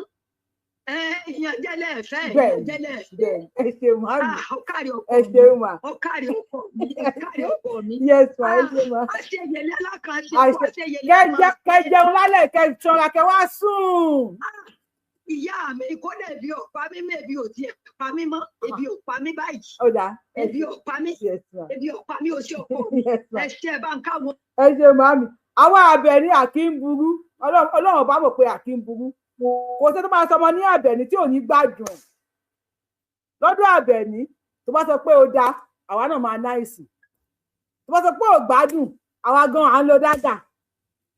Ìyànjẹ lẹ́ẹ̀fẹ́, Bẹ́ẹ̀ni, ìyànjẹ lẹ́ẹ̀fẹ́. bẹ́ẹ̀ni, ẹ ṣeun màámi. Ah, ó kárí ọkọ Ẹ mi, ṣeun mà. ó kárí ọkọ mi, ó kárí ọkọ mi. Yes ma, ẹ Ah, ṣeun mà. àṣeyẹlẹ alákànṣe, Àṣẹ àṣeyẹlẹ kẹ máa kẹ jẹun lálẹ́, kẹ ṣanra, kẹ wá sùn. Ìyá mi, kódà ebi ò pa mí mọ́, ebi ò tiẹ̀ pa mí mọ́, ebi ò pa mí báyìí. Ó dáa, ẹ Ebi ò pa mí, Yes ma. ebi ò pa mí, o ṣe ọkọ mi. Yes ma. Ẹ ṣe, ẹ bá ń káwọn. Ẹ ṣeun màámi. Àwọn Àbẹ̀ní àkí ń burú. Ọlọ́run bá mọ̀ pé àkí ń burú. Kò sí tó máa sọmọ ní Àbẹ̀ní tí ò ní gbádùn ẹ̀. Lọ́dọ̀ Àbẹ̀ní, tó bá sọ pé ó dáa, àwa náà máa nice. Tó bá sọ pé ò gbádùn, àwa gan à ń lo dágà.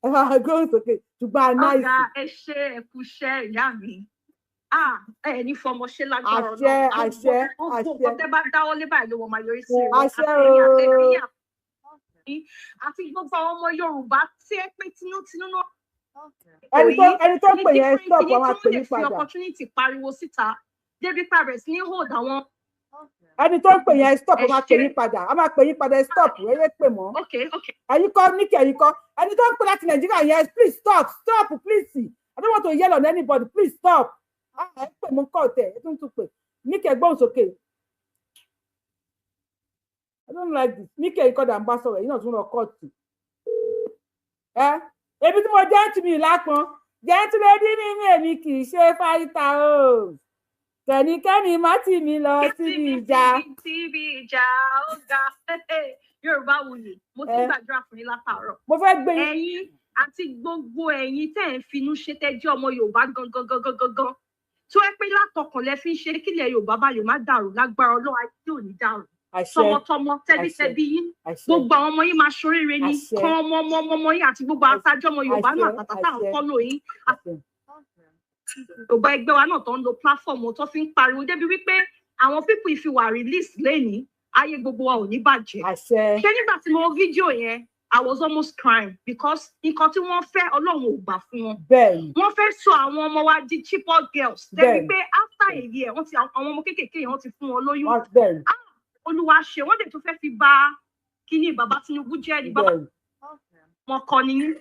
Ẹ máa gbóhùn sókè, ṣùgbọ́n a nice. Ọ̀gá, ẹ ṣe, ẹ kú iṣẹ́, ìyá mi. Ah, ẹ ní fọmọ ṣe lágbára Àṣẹ. Ọlọ́run. Àṣẹ. Gbogbo Àṣẹ. nǹkan tẹ́ bá dáwọ́ lé báyìí ló wọ́n máa yọrí sí rere. Àṣẹ. Àtẹ̀yìn àtẹ̀bí Ooo. àti gbogbo àwọn ọmọ Yorùbá tí ẹ pé tinútinú náà Ẹni tó ẹni tó ní pè yẹn, different stop, kìíní wọn máa tí pè wọ́n lè yín fi padà. opportunity pariwo síta débi pàrẹ̀ sí ní hold àwọn. Ẹni tó ń pè yẹn, stop. Ẹ Wọn máa pè ṣe. yín padà, a máa pè yín padà. Ẹ stop, ẹ yé pè mọ́. Okay. Ẹ̀yin kọ́ ní kí ẹ̀yin kọ́. Ẹni tó ń pè láti Nàìjíríà yẹn, please stop, stop, please. I don't want to yell on anybody, please stop. Ah, ẹ pè mú kọ́ tẹ̀, ẹ tún tún pè ní kí ẹ gbóhùn sókè. I don't like this. Ní kí ẹ̀yin kọ́ dà ń bá sọ̀rọ̀, ẹ̀yin náà tún lọ kọ́ọ̀tù ẹ. Ebi tí mo jẹ́ tì mí lápọn gentle lady ní mi, èmi kì í ṣe fighter o. Kẹ́nikẹ́ni má tì mí lọ síbi ìjà. Síbi ìjà, ó ga. Yorùbá Wuyì, mo ti ń gbàdúrà fún yín látàárọ̀. Mo fẹ́ gbé yín. Ẹ̀yin àti gbogbo ẹ̀yin tẹ́ ẹ̀ ń finú ṣe, tẹ́ jẹ́ ọmọ Yorùbá gangan gangan gangan, tó ẹ pé látọkàn lẹ fi ń ṣe kílẹ̀ Yorùbá bá lè má dàrú, lágbára Ọlọ́run, ayé ò ní dàrú. Àṣẹ. Tọmọtọmọ, tẹbítẹbí yín, Àṣẹ. gbogbo àwọn ọmọ yín máa ṣoríire ní Àṣẹ. kan ọmọ ọmọ ọmọ ọmọ yín àti gbogbo àtàjọ ọmọ Yorùbá náà, Àṣẹ. àtàtà tá à ń Àṣẹ. follow yín, Yorùbá ẹgbẹ́ wa náà tó ń lo platform tó fi ń pariwo débi wípé àwọn people fi wà release lẹ́ni, ayé gbogbo wa ò ní bàjẹ́. Àṣẹ. Ṣé nígbà tí mo wo fídíò yẹn, I was almost crying because nǹkan tí wọ́n fẹ́, Ọlọ́run ò gbà fún wọn. Wọ́n fẹ́ sọ àwọn ọmọ wa di Chibok girls débi pé after a year, wọ́n ti àwọn ọmọ kéékèèké yẹn, wọ́n ti fún wọn lóyún. Olúwa ṣe, wọ́n dẹ̀ tún fẹ́ fi bà kíní bàbá Tinubu jẹ́ ni. Bàbá, ọmọ kọ ni yín,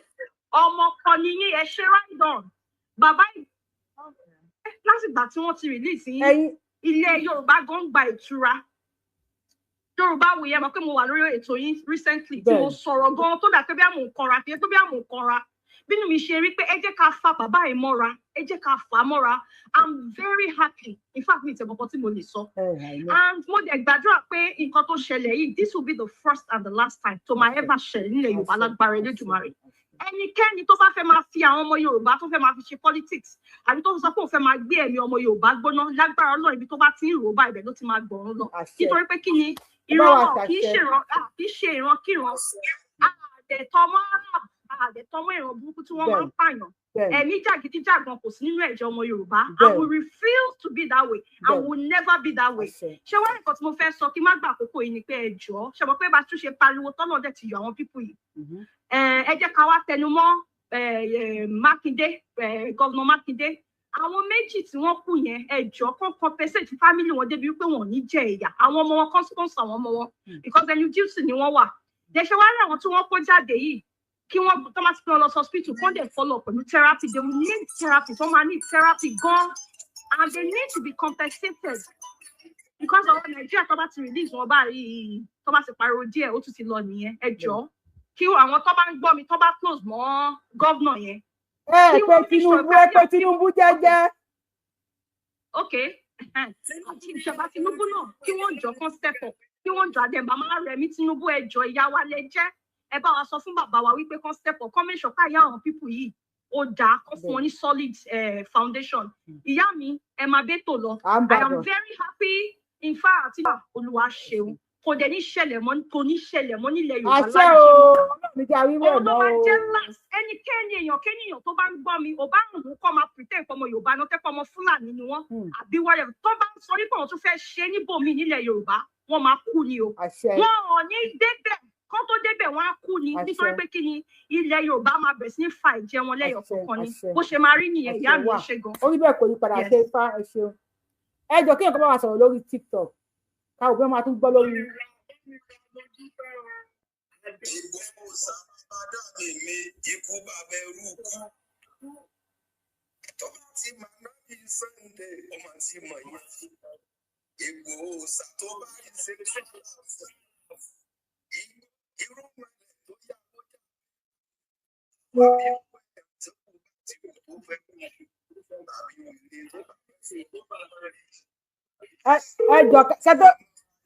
ọmọ kọ ni yín, ẹ ṣe right on. Bàbá, látìgbà tí wọ́n ti release yín, ilẹ̀ Yorùbá gan gba ìtura. Yorùbá Wuyì, ẹ mọ̀ pé mo wà lórí ètò yín recently tí mo sọ̀rọ̀ gan tó dà pé bí àmọ̀ nǹkanra kì í pé bí àmọ̀ nǹkanra bínú mi ṣe rí pé ẹ jẹ́ ká fa bàbá yìí mọ́ra, ẹ jẹ́ ká fà á mọ́ra. I'm very happy. In fact, mi ìtẹ̀mọ̀kan tí mo lè sọ, and mo dẹ̀ gbàdúrà pé nǹkan tó ṣẹlẹ̀ yìí, this will be the first and the last time tó máa ever ṣẹlẹ̀ nílẹ̀ Yorùbá lágbára Elédùmarè. Ẹnikẹ́ni tó bá fẹ́ máa fi àwọn ọmọ Yorùbá, tó fẹ́ máa fi ṣe politics, àbí tó sọ pé òun fẹ́ máa gbé ẹ̀mí ọmọ Yorùbá gbóná, lágbára Ọlọ́run, ibi tó bá ti ń rò ó bá, ibẹ̀ ló ti máa gbọ̀run lọ. Nítorí pé kí ni? Ìran wa kì í ṣe ìran, kì í ṣe ìran kíran. Àdẹ̀tọ́mọ́, àdẹ̀tọ́mọ́ ìran burúkú tí wọ́n máa ń pààyàn. Ẹ̀mí jàgídíjàgan kò sí nínú ẹ̀jẹ̀ ọmọ Yorùbá, and we refuse to be that way and we will never be that way. Ṣé wọ́n nǹkan tí mo fẹ́ sọ kí má gbà àkókò yìí ni pé ẹ jọ̀ọ́, ṣe mọ̀ pé bá tún ṣe pariwo tọ́lọ̀ dẹ̀ ti yọ àwọn people yìí, ẹ jẹ́ ká wá tẹnu mọ́ Mákindé, governor Mákindé. Àwọn méjì tí wọ́n kú yẹn, ẹ jọ̀ọ́, kàn compensate family wọn débi wípé wọn ò ní jẹ ìyà. Àwọn ọmọ wọn, kàn sponsor àwọn ọmọ wọn, because ẹnu duty ni wọ́n wà. Dẹ̀ṣẹ̀ wá rí àwọn tí wọ́n kó jáde yìí, kí wọ́n tó máa ti pín wọn lọ sí hospital, kán dẹ̀ follow pẹ̀lú therapy. They will need therapy, wọ́n máa need therapy gan, and they need to be compensated because àwọn Nàìjíríà, tó bá ti release wọn báyìí, tó bá ti pariwo díẹ̀, ó tún ti lọ nìyẹn. Ẹ jọ̀ọ́, kí àwọn tó bá ń gbọ́ mi, tó bá close mọ́ governor yẹn. Ẹ pé Tinubu, ẹ pé Tinubu jẹ́jẹ́. Ok, àti ìjọba Tinubu náà, kí wọ́n jọ kán step up, kí wọ́n jọ àdé màmá Rẹ̀mí Tinubu, ẹ jọ̀ọ́, ìyá wa lẹ jẹ́, ẹ bá wa sọ fún bàbá wa wípé kán step up, kán make sure káyà àwọn people yìí ó dáa, kán fún wọn ní solid foundation. Ìyá mi, ẹ máa bẹ́ tò lọ. I am very happy. In fact, Olúwa ṣeun. Kò dẹ̀ ní ṣẹlẹ̀ mọ́, kò ní ṣẹlẹ̀ mọ́ nílẹ̀ Yorùbá. Àṣẹ o, Ọlọ́run ní jẹ́ àwíwẹ̀ Òun ló mọ́ máa o. jẹ́ last. Ẹnikẹ́ni, èèyàn kéèyàn tó bá ń gbọ́ mi, ò bá ń wù kọ́ máa pretend pé ọmọ Yorùbá náà, tẹ́pọ̀ ọmọ Fúlàní ni wọ́n àbí whatever, tó bá ń sọ nípa òun tún fẹ́ ṣe níbòmí nílẹ̀ Yorùbá, wọ́n máa kú ni o. Àṣẹ. Wọn ò ní débẹ̀. Kán tó débẹ̀, wọ́n á kú ni. Àṣẹ. Nítorí pé kí ni? Ilẹ̀ Yorùbá máa bẹ̀rẹ̀ sí ní fa ìjẹ wọn lẹ́yọ̀ kọ̀ọ̀kan ni. Àṣẹ. Bó ṣe máa rí nìyẹn, ìyá Àṣẹ mi. Wà. Ṣe gan. Orí bẹ́ẹ̀, kò yí padà. Yes. Ṣe ifá, ẹ ṣeun. Ẹ jọ, kí nǹkan bá wa sọ̀rọ̀ lórí TikTok, káwọn òbí wọn máa tún gbọ́ lórí. Mi ikú bàbá ẹrú kú tó bá ti máa ná mi. Ẹ jọ,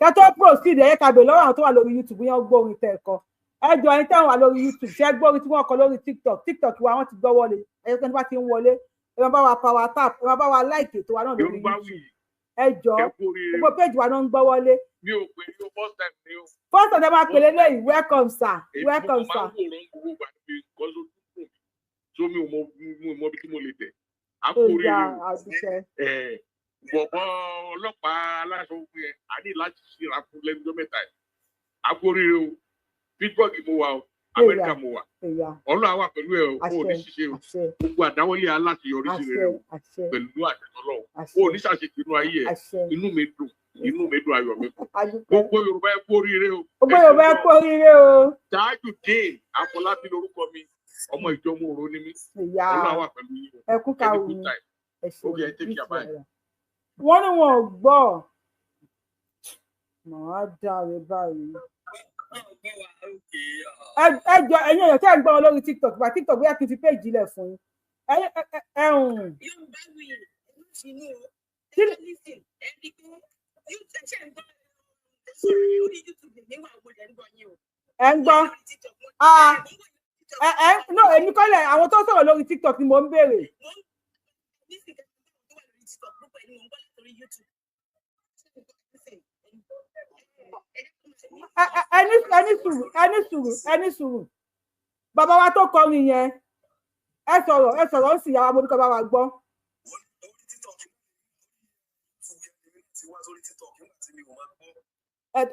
kẹtọ proceed, ẹ yẹ ká bèrè lọ́wọ́ àwọn tó wà lórí YouTube yẹn, gbọ́ orin tẹ́ ẹ kọ. Ẹ jọ, ẹni tẹ́ wà lórí YouTube, ṣe gbọ́ orin tí wọ́n kọ lórí TikTok? TikTok wa, wọ́n ti gbọ́ wọlé. Ẹ jẹ́ kí wọ́n bá ti ń wọlé, ẹ máa bá wa power tap, ẹ máa bá wa like ètò wa náà lórí YouTube. Ẹ jọ, gbogbo page wa náà ń gbọ́ wọlé. Mi ò pè ní o, first time ni o. First time ẹ máa pèlè lẹ́yìn. Welcome sir, welcome sir. Èmi mo máa ń wòran gbogbo ìgbà níbi nǹkan tó dùn mí tó mi ò mọ, mi ò mọ ibi tí mo lè tẹ̀. A kú oríire o. Bọ̀bọ̀ ọlọ́pàá aláṣọ fún yẹn, a ní láti ṣíra fún lẹ́nu mẹ́ta yìí. A kú oríire o. Pittsburgh mo wà o, Amẹ́ríkà mo wà. Ọlọ́run á wà pẹ̀lú ẹ o, o ò ní ṣiṣẹ́ o. Gbogbo àdáwọ́lé aláṣeyọrí sí rere o pẹ̀lú àtẹ̀tọ́lọ́ o. O ò ní ṣàṣetì inú ayé ẹ. Inú mi dùn, inú mi dùn, ayọ̀ mi kún. Gbogbo Yorùbá, ẹ kú oríire o. Gbogbo Yorùbá, ẹ kú oríire o. Tajudeen Afọlábí lorúkọ mi, ọmọ ìjọmọ òro ni mí. Ọlọ́run á wà pẹ̀lú yín o. Ẹ kú kàwé. Any good time. Okay, take care, bye. Wọ́n ní wọn ò gbọ́, màá dáre báyìí. Ẹ jọ, ẹ̀yin èèyàn tẹ́ ẹ̀ ń gbọ́ wọn lórí TikTok bá TikTok, bóyá kí n fi péjì lẹ̀ fún yín. Ẹ ẹ hùn. Yorùbá wuyì, inú ẹ rí pé ṣe ń gbọ́ sọ̀rọ̀ orí YouTube níwà, mo lẹ̀ ń gbọ́ yín o. Ẹ ń gbọ́ ẹ ẹ no, èmi kọ́lẹ̀, àwọn tó sọ̀rọ̀ lórí TikTok ni mò ń béèrè. Ẹni sùúrù, ẹni sùúrù, ẹni sùúrù. Bàbá wa tó kọrin yẹn, ẹ sọ̀rọ̀, ẹ sọ̀rọ̀, ó sì yàrá mo ní kọ́ bá wa gbọ́.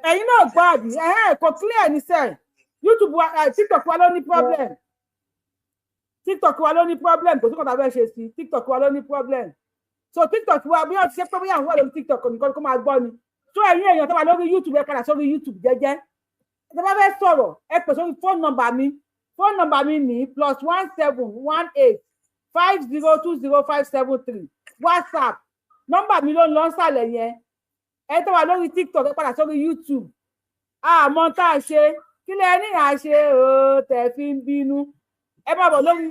Ẹ̀yin náà gbọ́ àbí? Ẹ̀hẹ́n, kò clear ní sẹ́ẹ̀. YouTube wa, TikTok wa ló ní problem. TikTok wa ló ní problem, kò sí kọ́ta fẹ́ ṣe sí. TikTok wa ló ní problem. So TikTok wa, bí wọ́n ti ṣe pé bóyá àwọn wà lórí TikTok nìkan kó máa gbọ́ ni. So ẹ̀yin èèyàn tó wà lórí YouTube, ẹ padà sórí YouTube jẹ́jẹ́. Ẹ bá fẹ́ sọ̀rọ̀, ẹ pè sórí phone number mi. Phone number mi ní +17185020573. WhatsApp nọ́mbà mi ló ń lọ sàlẹ̀ yẹn. Ẹ tó wà lórí TikTok, ẹ padà sórí YouTube. Àmọ́ tá a ṣe kí lẹ ní à ṣe o tẹ̀ fi ń bínú? Ẹ má bọ̀ lórí.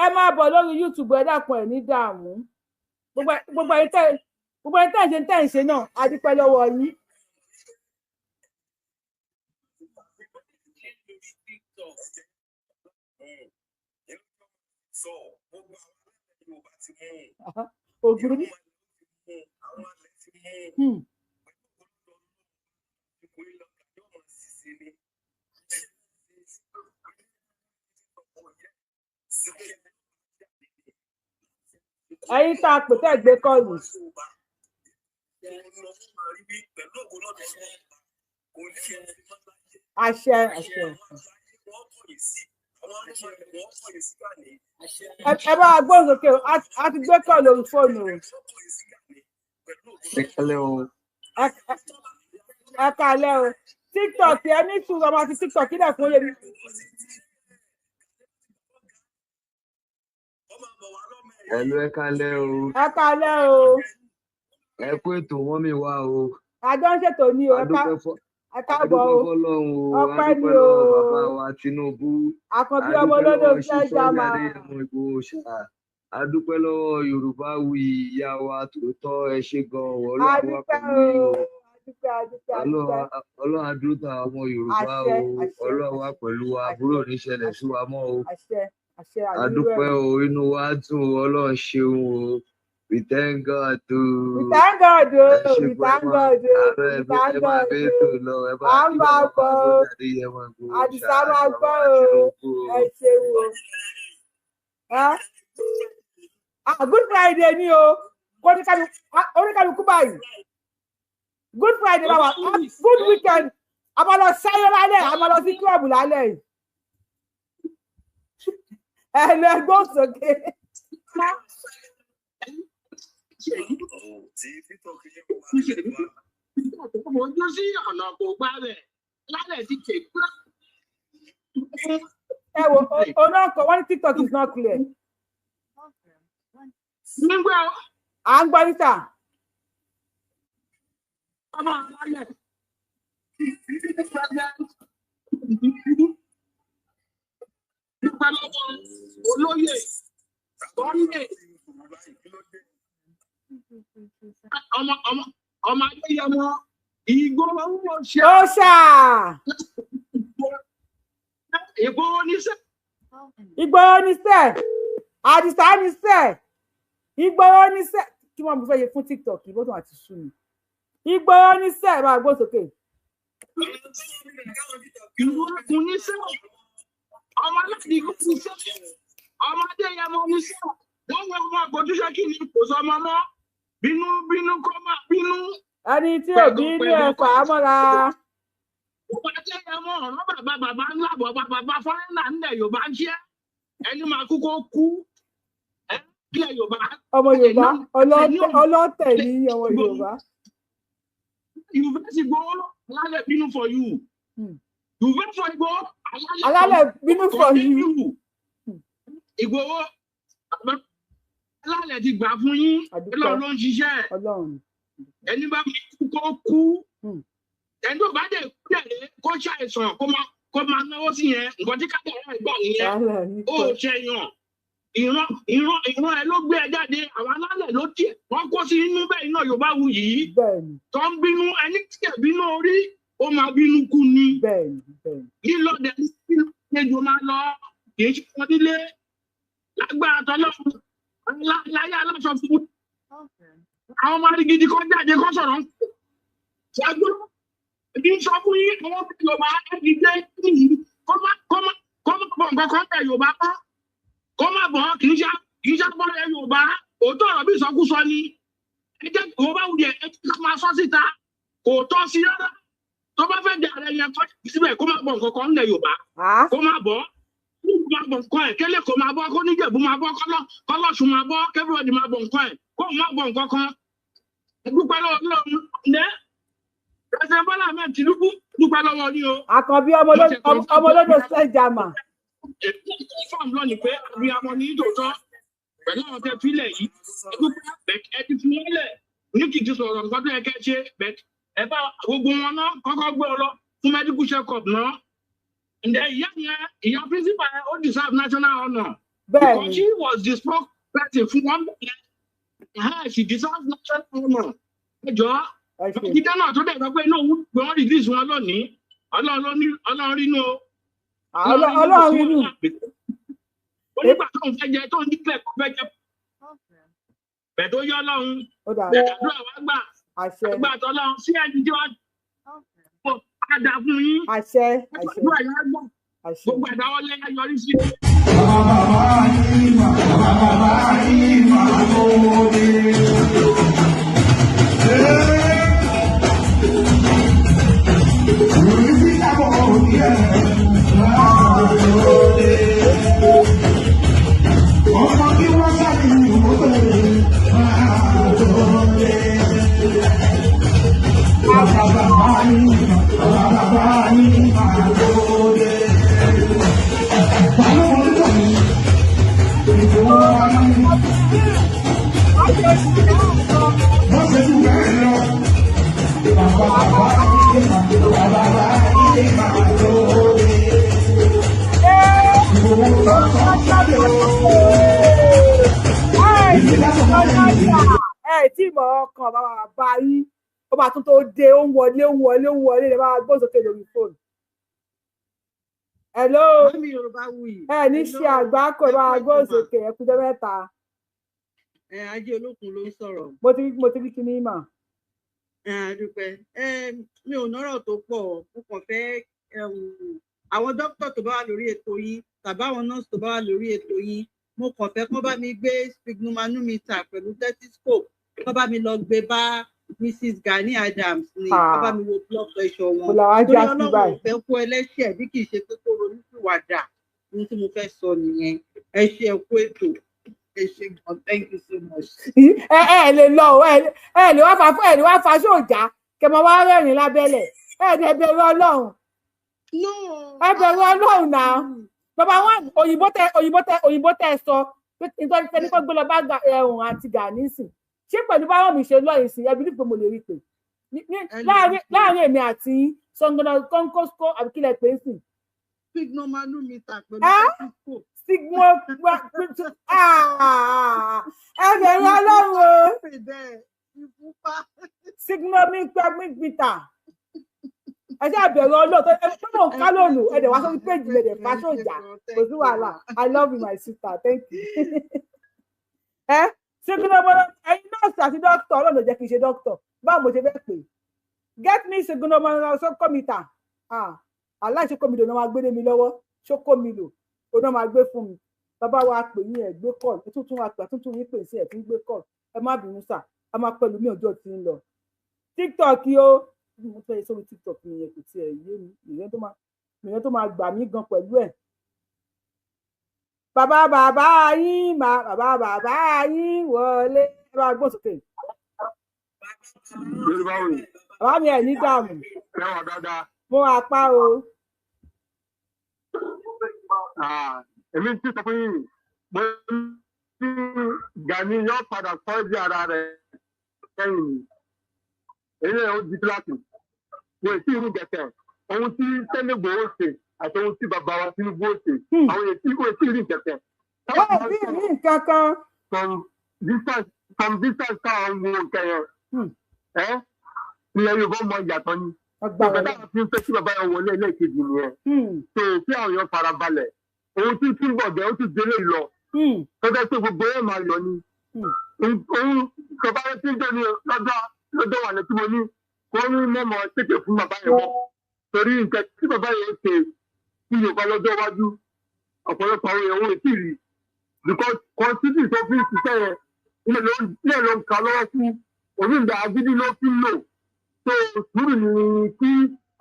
Ẹ máa bọ̀ lórí YouTube. Ẹ dákun, ẹ ní dààmú. Gbogbo ẹ̀yin tẹ́ gbogbo ẹ̀yin tẹ́ ń ṣe, tẹ́ ń ṣe náà, a dúpẹ́ lọ́wọ́ yín. Ògiri. Ẹ̀yin tá a pè tẹ́ gbé call. Àṣẹ, àṣẹ. Ẹ bá wa gbóhùn sókè o, a ti gbé call lórí fóònù o. Ẹ kálẹ́ o. Ẹ kálẹ́ o. TikTok, ẹ ní sùúrù, ọmọ àti TikTok kílẹ̀ fún yẹn. Ẹlú, ẹ kálẹ́ o. Ẹ kálẹ́ o. Ẹ kú ètò, wọ́n mi wá o. Àjọ ń ṣètò ní o. Ẹ káàbọ̀ o. Adúpẹ́ fọ́lọ́run o. Ọpẹ́ ni Adúpẹ́ o. lọ́wọ́ bàbá wa Tinubu. Àkànbí ọmọ Adúpẹ́ olódò lọ́wọ́ fẹ́ Ṣíṣọ́lá jàmà. Adéyẹmọ Ìgbòho ṣá. Adúpẹ́ lọ́wọ́ Yorùbá Wuyì, ìyá wa tòótọ́, ẹ ṣé gan o. Ọlọ́run wà Adúpẹ́ pẹ̀lú yín o. o. Adúpẹ́, adúpẹ́, adúpẹ́. Ọlọ́run á dúró tàwọn ọmọ Yorùbá Àṣẹ, o. àṣẹ. Ọlọ́run wà pẹ̀lú wa, àbúrò ní ṣẹlẹ̀ sí wa mọ́ o. Àṣẹ, àṣẹ, àdúrà. Adúpẹ́ o, inú wa dùn o, Ọlọ́run ṣeun o. We thank God o. We thank God o. Ẹ ṣe We pé ẹ thank máa God o. ààrẹ We ẹ thank máa God bẹ o. ètò lọ, ẹ bá À ń kí bá bàbá bọ̀ wa o. Sunday Adéyẹmọ Ìgbòho ṣá Àdìsá àti máa bàbá gbọ́ wa o. Tinubu o. Ẹ ṣeun o. Ah, ah, Good Friday ni o. Oníkálukú báyìí. Good Friday bá wa. Ah, good weekend. A máa lọ sáyọ́ lálẹ́, a máa lọ sí club lálẹ́ yìí. Ẹ lọ ẹgbọ́n sókè. Ojú sí ọ̀nà kò gbá rẹ̀ lálẹ́ ti ṣe. Ẹ wo ọ̀nà kan, wọ́n ní TikTok is not clear. Nígbà À ń gbọ́ níta. Ọmọ alálẹ̀. Dúpẹ́ lọ́wọ́ olóyè Sunday ọmọ Adéyẹmọ Ìgbòho ṣe. Ó ṣá. Ìgbòho níṣẹ́. Ìgbòho níṣẹ́. Àdìsá níṣẹ́. Ìgbòho níṣẹ́. Kí wọ́n mú fẹ́ yẹ fún TikTok ìbò tó àti sú mi. Ìgbòho níṣẹ́ máa gbó sókè. Ìgbòho níṣẹ́. Ọmọ aládìgbò níṣẹ́. Ọmọ Adéyẹmọ níṣẹ́. Wọ́n wọ ọmọ àgbọ̀dúnṣe kí ni kò sọ ọmọ mọ́. Bínú bínú kọ́ máa bínú. Ẹni tí ò bínú ẹ fà á mọ́ra. Ọmọ Adéyẹmọ ọ̀rọ̀ bàbá bàbá ńlá bàbá bàbá fọ́nrẹ́nà ńlẹ̀ Yorùbá ń ṣe. Ẹni máa kú kó kú. Ilẹ̀ Yorùbá. Ọmọ Yorùbá ọlọ́tẹ̀ ní ọmọ Yorùbá. You vex Igboho, alálẹ̀ bínú for you. You vex for Igboho, alálẹ̀ bínú for you. Igboho, alálẹ̀ ti gbà fún yín. Ọlọ́run ló ń ṣiṣẹ́. Ẹni bá kú kó kú. Ẹni tó bá dẹ̀ kú dẹ̀ kó ṣàìsàn kó máa náwó sí yẹn. Nǹkan tí kádàrá ẹ̀ gbà nìyẹn. Ó ṣẹyàn. Ìran ẹ ló gbé ẹ jáde, àwọn alálẹ̀ ló tiẹ̀ wọ́n kó sí inú bẹ́ẹ̀ iná Yorùbá wù yìí tó ń bínú. Ẹni tí ẹ bínú orí ó máa bínú kú ni. Lílọ́dẹ nílò máa lọ kì í ṣe wọn nílé lágbára tọlọ́run láyé aláṣọ fún àwọn ọmọ arigidi kan jáde kan sọ̀rọ̀ ń ṣàgbọ́n ẹbí ń sọ fún yín àwọn ọmọ Yorùbá ẹbí dé nìyí kó má bọ̀ nǹkan kan bẹ̀ Yorùbá mọ́. Kó má bọ̀ kì í ṣe agbọ́dọ̀ Yorùbá. Òótọ́ ọ̀rọ̀ bí ìsọkúsọ ni. Ẹ jẹ́ kó bá wù yẹ ẹ jẹ́ ká máa sọ síta. Kò tọ́ sí rárá. Tó bá fẹ́ di ààrẹ yẹn kọ́ síbẹ̀ kó má bọ̀ nǹkan kan nílẹ̀ Yorùbá. Kó má bọ̀ kó má bọ̀ nǹkan ẹ̀ kélé kó má bọ̀ kó níjẹ̀bú má bọ̀ kọ́lọ́ṣù má bọ̀ kẹ́fíwọ́dì má bọ̀ nǹkan ẹ̀ kó má bọ̀ nǹkan kan. Ẹ dúpẹ́ lọ́wọ́ Ọlọ́run ǹdẹ́ President Bọ́lá Ahmed Tinubu dúpẹ́ lọ́wọ́ ní o. Àkànbí ọmọ olódò sẹ́jàmà. Fọ́ọ̀mù lónìí pé abiyamọ ní tòótọ́ pẹ̀lú àwọn tẹ fílẹ̀ yìí ẹ ti fi wọ́n lẹ̀ ní kìkì sọ̀rọ̀ nǹkan tó yẹ kẹ́ ṣe ẹ bá gbogbo wọn náà kọ́kọ́ gbé ọ lọ fún medical check up náà. Ǹjẹ́ ìyá yẹn ìyá principal yẹn ó deserve national honour because she was the spokesperson fún wọn bẹ̀rẹ̀ she deserves national honour. Ẹ jọ jíjẹ́ náà tó dẹ̀ sọ pé inú òun gbé wọn release wọn lónìí Ọlọ́run rínú o. Ọlọ́run inú. Onígbà tó ń fẹ́ jẹ tó ń dípẹ̀ kó fẹ́ jẹ. Bẹ̀ tó yọ Ọlọ́run. Bẹ̀ àdúrà wá gbà. Àgbà tọ́lọ́run sí ẹni tí wàá padà fún yín. Àdúrà yẹn gbà. Gbogbo àdáwọ́lé yọrí sí. Ẹ tí mọ̀ ọkàn bàbá bàbá yín ó máa tún tó dé, ó ń wọlé ó ń wọlé ó ń wọlé lè máa gbóhùn sókè lórí fóònù. Hello. Ẹ ní ṣe àgbákò ẹ máa gbóhùn sókè ẹ kújọ mẹ́ta. Ẹ Ajé Olókun ló ń sọ̀rọ̀. Mo ti rí kíní mà. Ẹ àdúpẹ́ ẹ mi ò nọ́rọ̀ tó pọ̀, mo kàn fẹ́ àwọn dókítà tó bá wà lórí ètò yín tàbí àwọn nọ́ọ̀sì tó bá wà lórí ètò yín, mo kàn fẹ́ kán bá mi gbé sphygmomanometer pẹ̀lú stethoscope kán bá mi lọ gbé bá Mrs. Gani Adams ní kán bá mi wo blood pressure wọn. Torí Ọlọ́run ò fẹ́ kó ẹlẹ́ṣẹ̀ bí kì í ṣe pé kó ronúpìwàdà. Ohun tí mo fẹ́ sọ nìyẹn. Ẹ ṣe ẹ kú ètò. Ẹ ṣe gan, thank you so much. Ẹ ẹ lè lọ o, ẹ lè wá fa ẹ lè wá fa sóòjà kẹ mọ wá rẹ́rìn lábẹ́lẹ̀. Ẹ ẹ bẹ̀rù Ọlọ́run. Ẹ bẹ̀rù Ọlọ́run náà. Bàbá wa, òyìnbó tẹ sọ pé nítorí tẹni kó gbé lọ bá ẹhùn àti Gani sìn, ṣé pẹ̀lú báwọn mi ṣe lọ́yìn sí ẹbí nípa mo lè rí pé láàrin èmi àti sọngọnà kọ́ńkọ́sọ́ àbí kílẹ̀ pé ń sìn. Sphygmomanometer pẹ̀lú stethoscope. Sigmo ẹgbẹ̀rún ọlọ́run o. Ìfúnpá. Sphygmomanometer, ẹ ṣe àbẹ̀rù ọlọ́run tó ẹ tó mọ̀ ń ká lónìí. Ẹ dẹ̀ wá sórí péjì lẹ̀ dẹ̀ fàṣọ ìjà, kò sí wàhálà. I love you, my sister, thank you. Ẹ sphygmomanometer, ẹ̀yin nọ́ọ̀sì àti dókítà, ọlọ́run ló jẹ́ kí n ṣe dókítà. Báwo mo ṣe fẹ́ pè? Get me sphygmomanometer. Aláìṣekómìlò náà máa gbé lé mi lọ́wọ́, ṣókómìlò ó náà máa gbé fún mi. Bàbá wa pè yín, ẹ gbé call. Ẹ tún wa pè, àtúntún yín pè sí, ẹ tún gbé call. Ẹ má bínú sà, a máa pẹ̀lú mi, ọjọ́ tí ń lọ. TikTok o, mo fẹ́ sórí TikTok nìyẹn, kò tiẹ̀ yé mi. Ìyẹn tó máa gbà mí gan pẹ̀lú ẹ̀. Bàbá bàbá yín mà, bàbá bàbá yín wọlé, ẹ bá gbọ́n sókè. Yorùbá wò. Bàbá mi, ẹ̀ ní dààmú. Ẹwà dáadáa. Mo wà pa o. Ah, èmi ti sọ fún yín, mo ní Gani yóò padà tọ́jú ara rẹ̀ kẹ́yìn. Èyí náà ó di kíláàsì. Wọ́n èsì irú gẹ̀tẹ̀. Ohun tí Sunday Igboho ṣe àti ohun tí bàbá wa Tinubu ó ṣe. Àwọn èsì wọ́n èsì irú gẹ̀tẹ̀. Wọ́n ò tí ì rí nǹkan kan. From distance táwọn wo nǹkan yẹn. Ẹ́ ilẹ̀ Yorùbá mọ ìyàtọ̀ ni. Ìgbà táwọn fi ń fẹ́ kí bàbá yẹn wọlé ẹlẹ́ẹ̀kejì nìyẹn. Tó kí àwọn èèyàn fara balẹ̀. Ohun tí tí ń bọ̀ bẹ́ẹ̀ ó ti délé lọ. Tọ́jà pé gbogbo ẹ̀ máa lọ ni. Ohun bàbá yẹn ti ń dé ní lọ́jọ́ wà létí mo ní kó ní mọ́mọ́ tètè fún bàbá yẹn mọ́. Torí nǹkan tí bàbá yẹn ṣe sí Yorùbá lọ́jọ́ iwájú, ọ̀pọ̀lọpọ̀ àwọn èèyàn wọn ò tí ì rí. Because constitution tó fi ń ṣiṣẹ́ yẹn, ilé ló ń ka lọ́wọ́ fún onígbà agídí ló fi ń lò. Tó sùúrù ni kí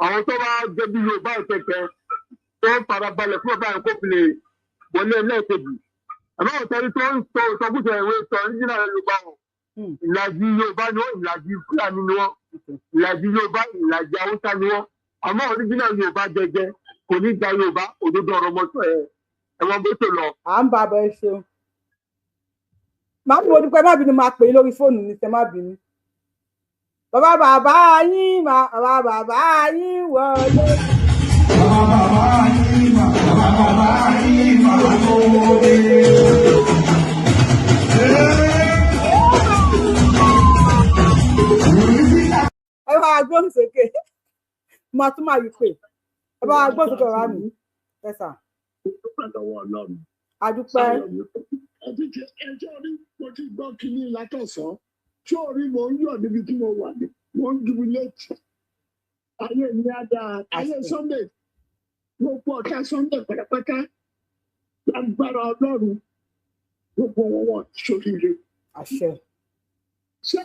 àwọn tó bá jẹ́ bí Yorùbá ìkẹ̀kẹ́ tó ń farabalẹ̀ fún bàbá yẹn kó fi lè wọlé ẹlẹ́ẹ̀kejì. Àmọ́ àwọn tẹ́lẹ̀ tó ń sọ ìsọkúsọ ìwé sọ nígbà Yorùbá wọn. Ìlàjì Yorùbá ni wọ́n, ìlàjì Fúlàní ni wọ́n, ìlàjì Yorùbá, ìlàjì Haúsá ni wọ́n. Àmọ́ original Yorùbá jẹjẹ kò ní gba Yorùbá òdodo ọ̀rọ̀ mọ́tò ẹ̀ ẹ̀wọ̀n bó tó lọ. À ń bá a bọ, ẹ ṣeun. Màá bí mo dúpẹ́, má bínú, máa pè é lórí fóònù ní sẹ, má bínú. Bàbá bàbá yín mà, bàbá bàbá yín wọlé. Bàbá bàbá yín mà, bàbá bàbá yín mà tó dé. Ẹ bá wa gbóhùn sókè, máa tún máa yí pé ẹ bá wa gbóhùn sókè ọ̀rá mi ẹ sà. Lọ́wọ́ Ọlọ́run. Adúpẹ́. Ẹjọ́ rí, mo ti gbọ́ kínní látọ̀sán tí ò rí, mo ń yọ̀ níbi tí mo wà ní, mo ń jubilate. Ayé mi á dáa, ayé Sunday, gbogbo ọ̀tá Sunday pátápátá, lágbára Ọlọ́run, gbogbo wọn wọ̀ sóríire. Àṣẹ. Ṣé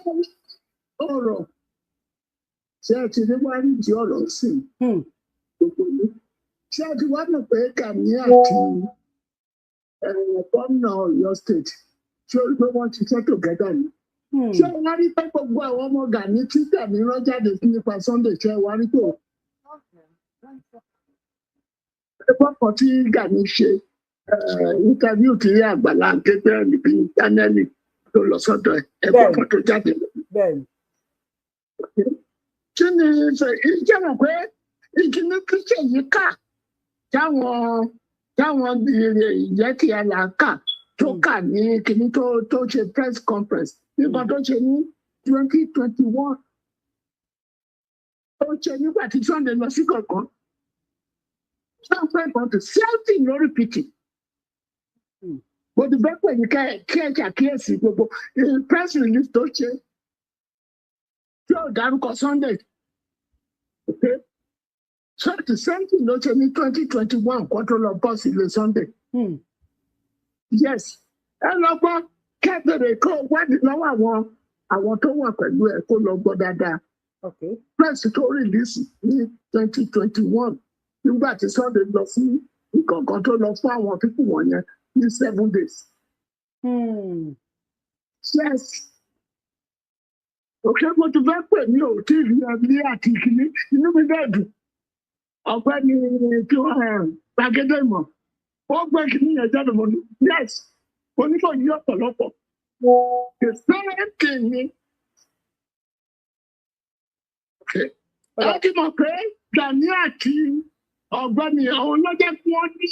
ọ̀rọ̀ ṣé ẹ ti rí wá rí di ọ̀rọ̀ sí gbogbo yìí? Ṣé ẹ ti wá mọ̀ pé Gani àti gómìnà Ọ̀yọ́ State, ṣé o rí pé wọ́n ti ṣe together ni? Ṣé wàá rí pé gbogbo àwọn ọmọ Gani tí Gani rán jáde nípa Sunday, ṣé wàá rí pé ẹgbẹ́ kan tí Gani ṣe interview tí Àgbàlá Gabriel níbi Daniel tó lọ sọ́dọ̀ ẹ̀, ẹgbẹ́ kan tó jáde? Kí ni ìjẹ́ mọ̀ pé ìkíní kíṣẹ̀ yìí kà táwọn ìjẹ́ kí ẹ là kà tó kà ní kíní tó ṣe press conference nígbà tó ṣe ní 2021, tó ṣe nígbà tí Sunday lọ sí kankan sanfẹ kan tó same lórí pìtì. Mo ti fẹ́ pè ní kí ẹ ṣàkíyèsí gbogbo press release tó ṣe tí ò dárúkọ Sunday. Okay, so the same thing ló ṣe ní 2021 kó tó lọ bọ́ sí ilé Sunday. Yes, ẹ lọ gbọ́ kẹ́bẹ̀rẹ̀ kó wádìí lọ́wọ́ àwọn tó wà pẹ̀lú ẹ, kó lọ gbọ́ dáadáa. Press tó release ní 2021 nígbà tí Sunday lọ sí nǹkan tó lọ fún àwọn people wọ̀nyẹn ní 7 days. Yes. Òkè mo ti fẹ́ pè ní òtí ìlú ẹbí àti ìkíní, inú mi bẹ́ẹ̀ dùn. Ọ̀gbẹ́ni tí wọ́n gbàgede ìmọ̀ Ó gbé kìíní yẹn jáde, mo ní yes, mo ní kò yí ọ̀pọ̀lọpọ̀. The same thing ni. Ẹ ti mọ̀ pé Gani àti ọ̀gbẹ́ni àwọn ló jẹ́ kí wọ́n ní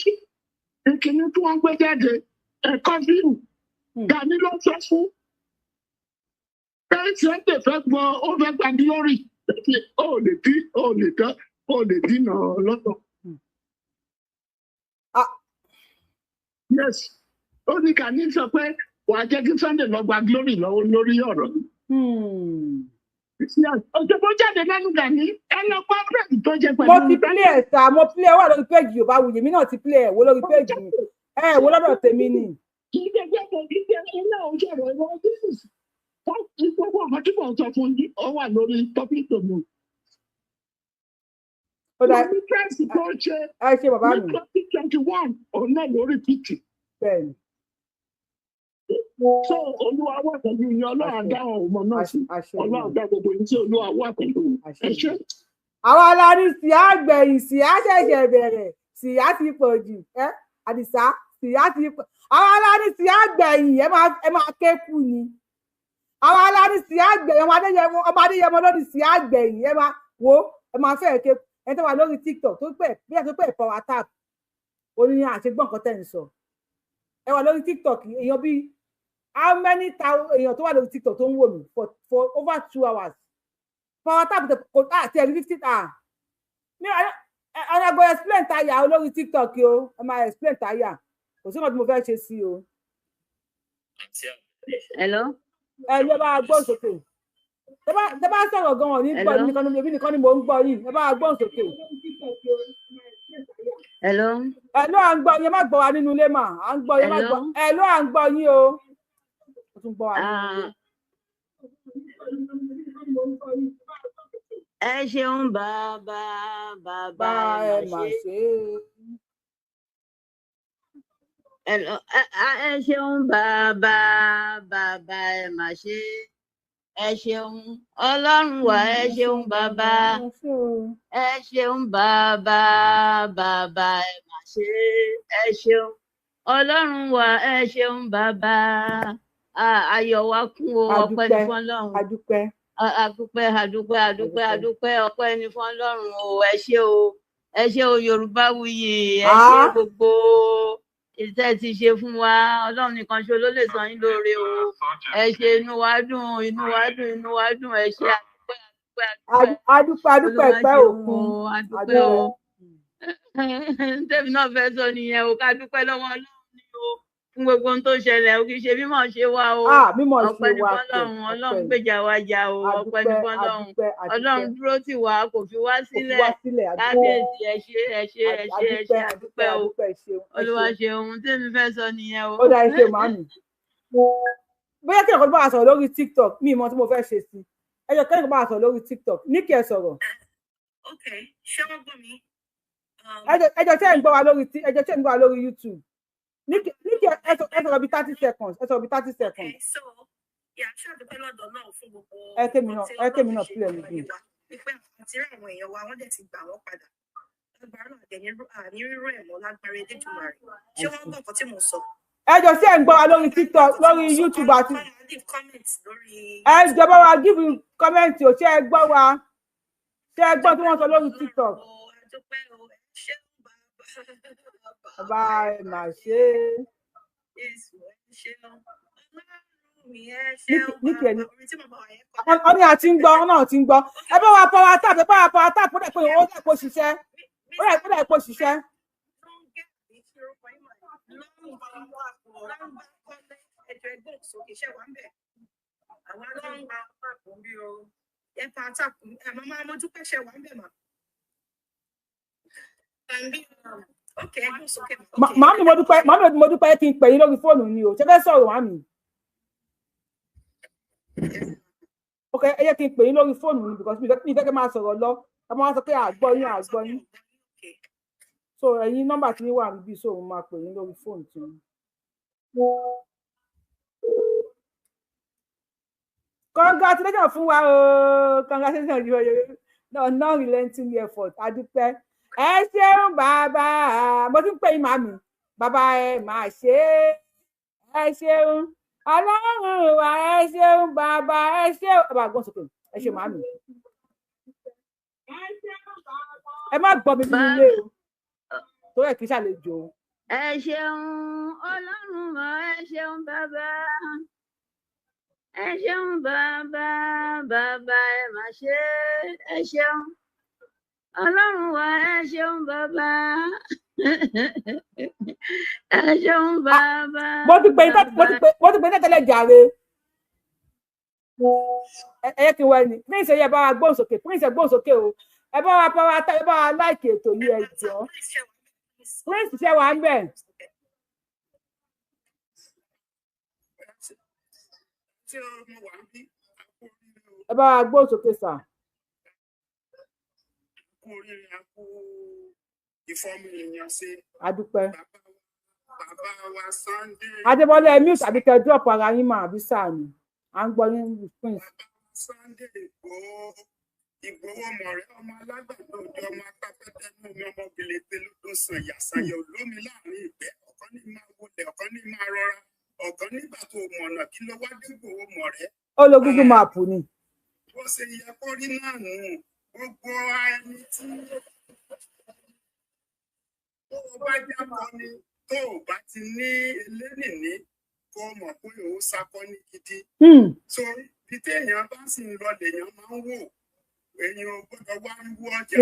ìkíní tí wọ́n gbé jáde ẹ̀kọ́ fíìmù. Gani ló sọ fún pé Sunday fẹ́ gbọ́, ó fẹ́ gba glory, ó lè dí, ó lè dán, ó lè dínà lọ́tọ̀. Yes, ó ní Gani sọ pé wàá jẹ́ kí Sunday lọ gba glory lọ́wọ́ lórí ọ̀rọ̀ yìí. Òṣogbo jáde lẹ́nu Gani, ẹ lọ pa bírèkì tó jẹ pẹ̀lú. Mo ti play ẹ̀ sá, mo play ẹ̀ wà lórí péjì Yorùbá Wuyì, mi náà ti play ẹ̀ wò lórí péjì mi, ẹ̀ wò lọ́dọ̀ tèmi ni. Kì í ṣe pé mo kì í ṣe ilé òṣèré ọ̀rọ̀ this gbogbo nǹkan tí mò ń sọ fún yín, ó wà lórí tọ́pìkì mi. Lórí press tó ṣe ní 2021, òun náà lórí pìtì. So Olúwa wà pẹ̀lú yín, Ọlọ́run dá ọmọ náà sí, Ọlọ́run dá gbogbo yín sí, Olúwa wà pẹ̀lú yín. Ẹ ṣé. Àwa la ní síá gbẹ̀yìn, síá ṣẹ̀ṣẹ̀ bẹ̀rẹ̀, síá ti pọ̀ jù ẹ́ Àdìsá, síá ti pọ̀. Àwa la ní síá gbẹ̀yìn, ẹ máa ké kú ni. Àwa la ní síá gbẹ̀yìn, ọmọ Adéyẹmọ ló ní síá gbẹ̀yìn, ẹ máa wo, ẹ máa fẹ́ ké. Ẹ tó wà lórí TikTok tó pẹ̀ bí ẹ tó pẹ̀ power tap, ó ní àṣegbọ́n nǹkan tẹ̀ ń sọ. Ẹ wà lórí TikTok, èèyàn bíi how many thousand èèyàn tó wà lórí TikTok tó ń wò mí for over 2 hours. Power tap kò àti ẹ̀rí 50 ní ọ̀nà go explain tire lórí TikTok o, ẹ máa explain tire, kò sí nǹkan tí mo fẹ́ ṣe sí o. Hello. Ẹ ló bá gbóhùn sókè. Tẹ bá sọ̀rọ̀ gan-an ní gbọ́ nìkan ni èmi nìkan ni mò ń gbọ́ yìí, ẹ bá gbóhùn sókè. Hello. Ẹ ló à ń gbọ́ yín, ẹ má gbọ́ wa nínú ilé mà, à ń gbọ́ yín, ẹ má gbọ́. Ẹ ló à ń gbọ́ yín o. Ó tún gbọ́ wa nínú ilé. Ẹ ṣeun bàbá, bàbá ẹ mà ṣe. Ẹ ṣeun bàbá, bàbá ẹ mà ṣe. Ẹ ṣeun Ọlọ́run wa, ẹ ṣeun bàbá, ẹ ṣeun bàbá, bàbá ẹ mà ṣe. Ẹ ṣeun Ọlọ́run wa, ẹ ṣeun bàbá. Ayọ̀ wa kún o, ọpẹ́ ní fún Ọlọ́run. Adúpẹ́ adúpẹ́ adúpẹ́ adúpẹ́ adúpẹ́, ọpẹ́ ní fún Ọlọ́run o. Ẹ ṣé o, ẹ ṣé o Yorùbá Wuyì, ẹ ṣé gbogbo iṣẹ́ ti ṣe fún wa. Ọlọ́run nìkan ṣe ló lè san yín lóore o. Ẹ ṣé, inú wa dùn, inú wa dùn, inú wa dùn. Ẹ ṣé, adúpẹ́ adúpẹ́ adúpẹ́ adúpẹ́ pẹ́ òkun adúpẹ́ o. Tèmi náà fẹ́ sọ nìyẹn o, ká dúpẹ́ lọ́wọ́ Ọlọ́run ni o fún gbogbo ohun tó ṣẹlẹ̀ o, kì í ṣe mímọ̀ ṣe wá o. Ọpẹ́ ní fọ́lọ́run, Ọlọ́run gbèjà wa jà o. Ọpẹ́ ní fọ́lọ́run, Ọlọ́run dúró tì wá, kò fi wá sílẹ̀. Kábíyèsí, ẹ ṣé ẹ ṣé ẹ ṣé ẹ ṣé, adúpẹ́ o. Olúwa ṣe ohun tèmi fẹ́ sọ nìyẹn o. Ó dá iṣẹ́ màmí. Bóyá kí ẹ̀kọ́ bá wa sọ̀rọ̀ lórí TikTok, mi ìmọ̀ tí mo fẹ́ ṣe sí. Ẹ jọ̀ọ́ kẹ́kọ̀ọ́ bá wa sọ̀rọ̀ lórí TikTok, ní kí ẹ sọ̀rọ̀. Ok, ṣé wọ́n gbọ́ mi? Ẹ jọ̀ọ́ ṣé ẹ̀ ń gbọ́ wa lórí, ẹ jọ̀ọ́ ṣé ẹ̀ ń gbọ́ wa lórí YouTube? Ní kí ẹ sọ̀rọ̀ bí 30 seconds, ẹ sọ̀rọ̀ bí 30 seconds. Okay, so yeah, ṣé àdúpẹ́ lọ́dọ̀ náà fún gbogbo ẹ kémi náà, ẹ kémi náà pílẹ̀ mi bí. Wípé àti rí àwọn èèyàn wa, wọ́n dẹ̀ ti gbà wọ́n padà. Lágbára náà dẹ̀ ní rírú ẹ̀ mọ́ lágbára Elédùmarè. Ṣé wọ́n gbọ́ nǹkan tí mò ń sọ? Ẹ jọ̀ọ́ ṣé ẹ̀ ń gbọ́ wa lórí TikTok, lórí YouTube àti. Ẹ jọ̀ọ́ bá wa give comment o, ṣé ẹ gbọ́ wa? Ṣé ẹ gbọ́ tí wọ́n sọ lórí TikTok? Bàbá ẹ mà ṣe. Ní kí ẹni ọ ní àti ń gbọ́, ọ náà ti ń gbọ́. Ẹ bá wa power tap, ẹ bá wa power tap, ó dẹ̀ pé ó dẹ̀ pé ó ṣiṣẹ́. Ó dẹ̀ pé ó ṣiṣẹ́. Màámi mo dúpẹ́, màámi mo dúpẹ́ kí n pè yín lórí fóònù ni o. Ṣé fẹ́ sọ̀rọ̀ màámi? Ok, ẹ jẹ́ kí n pè yín lórí fóònù ni because mi fẹ́ kẹ́ máa sọ̀rọ̀ lọ. Ẹ máa sọ pé àgbọ̀ yín, àgbọ̀ yín. So ẹ̀yin nọ́mbà tí yín wà níbí, so mo máa pè yín lórí fóònù tí yín. Congratulations fún wa o, congratulations you non-relenting effort, adúpẹ́. Ẹ ṣeun bàbá, mo ti ń pè yín màmí, Bàbá ẹ máa ṣe é, ẹ ṣeun Ọlọ́run wa, ẹ ṣeun bàbá, ẹ ṣeun. Ẹ bá gbọ́n sókè, ẹ ṣe màámi. Ẹ má gbọ́ mi nínú ilé o, torí ẹ kì í ṣàlejò o. Ẹ ṣeun Ọlọ́run wa, ẹ ṣeun bàbá, ẹ ṣeun bàbá, bàbá ẹ má ṣe, ẹ ṣeun Ọlọ́run wa, ẹ ṣeun bàbá, ẹ ṣeun bàbá. Mo ti pè ní tẹ́lẹ̀ jàre. Ẹ yẹ kí n wọ ẹni Prince, ẹ bá wa gbóhùn sókè. Prince, ẹ gbóhùn sókè o. Ẹ bá wa ẹ bá wa láìkì ètò yìí, ẹ jọ̀ọ́. Prince ṣe wà ń bẹ̀. Ẹ bá wa gbóhùn sókè sà. Adúpẹ́. Adébọ́lá, ẹ mute àbí kẹ́ drop ara yín mà àbí sáà ni à ń gbọ́ ní Prince. Sunday Igboho, Igboho mọ̀rẹ́ ọmọ alágbàdo òde, ọmọ apápẹ́tẹ́ ní omi, ọmọ gèlètè lódò sàn yàsàyà olómi láàrin ìgbẹ́, ọ̀kan ní máa wọlé, ọ̀kan ní máa rọra, ọ̀kan nígbà tó mọ̀nà kí ló wá dé Igboho mọ̀rẹ́. Ó lo Google Map ni. Bó ṣe yẹ kó rí náà nù, gbogbo ẹni tí tó o bá jábọ́ ni tó o bá ti ní elénìní kó o mọ̀ pé òun sakọ ní gidi. So bí téèyàn bá sì ń lọ lèèyàn máa ń wò, èèyàn ò gbọ́dọ̀ wá wíwú ọjà.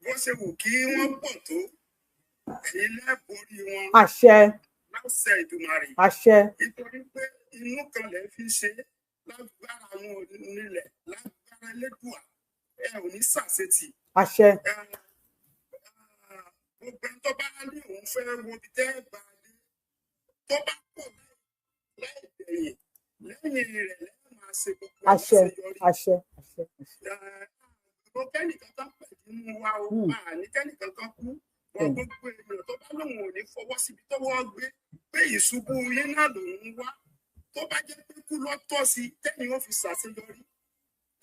Bó ṣe wù kí wọ́n pọ̀ tó, ẹ̀yin lẹ́ẹ̀borí wọn. Àṣẹ. Láṣẹ Ìdùmarè. Àṣẹ. Nítorí pé inú kan lè fi ṣe lágbára àwọn onílẹ̀, lágbára Elédùà, ẹ ò ní ṣàṣetì. Àṣẹ. Gbogbo ẹni tó bá ní òun fẹ́ wo ibi tẹ́ ẹ bá dé, tó bá pọ̀ láì dẹ̀yìn lẹ́yìn rẹ̀ lẹ́yìn máa ṣe gbogbo àṣẹ. Àṣẹ. Àṣẹ. Àṣẹ. Kẹ́nìkan kan pẹ̀lú inú wa o, àní kẹ́nìkan kan kú. Wọ́n gbogbo èèyàn tó bá lóun ò ní fọwọ́ síbi tọ́wọ́ gbé pé ìṣubú yín náà lòun wá, tó bá jẹ́ pé kú lọ tọ́ sí tẹ́yìn ó fi ṣàṣeyọrí,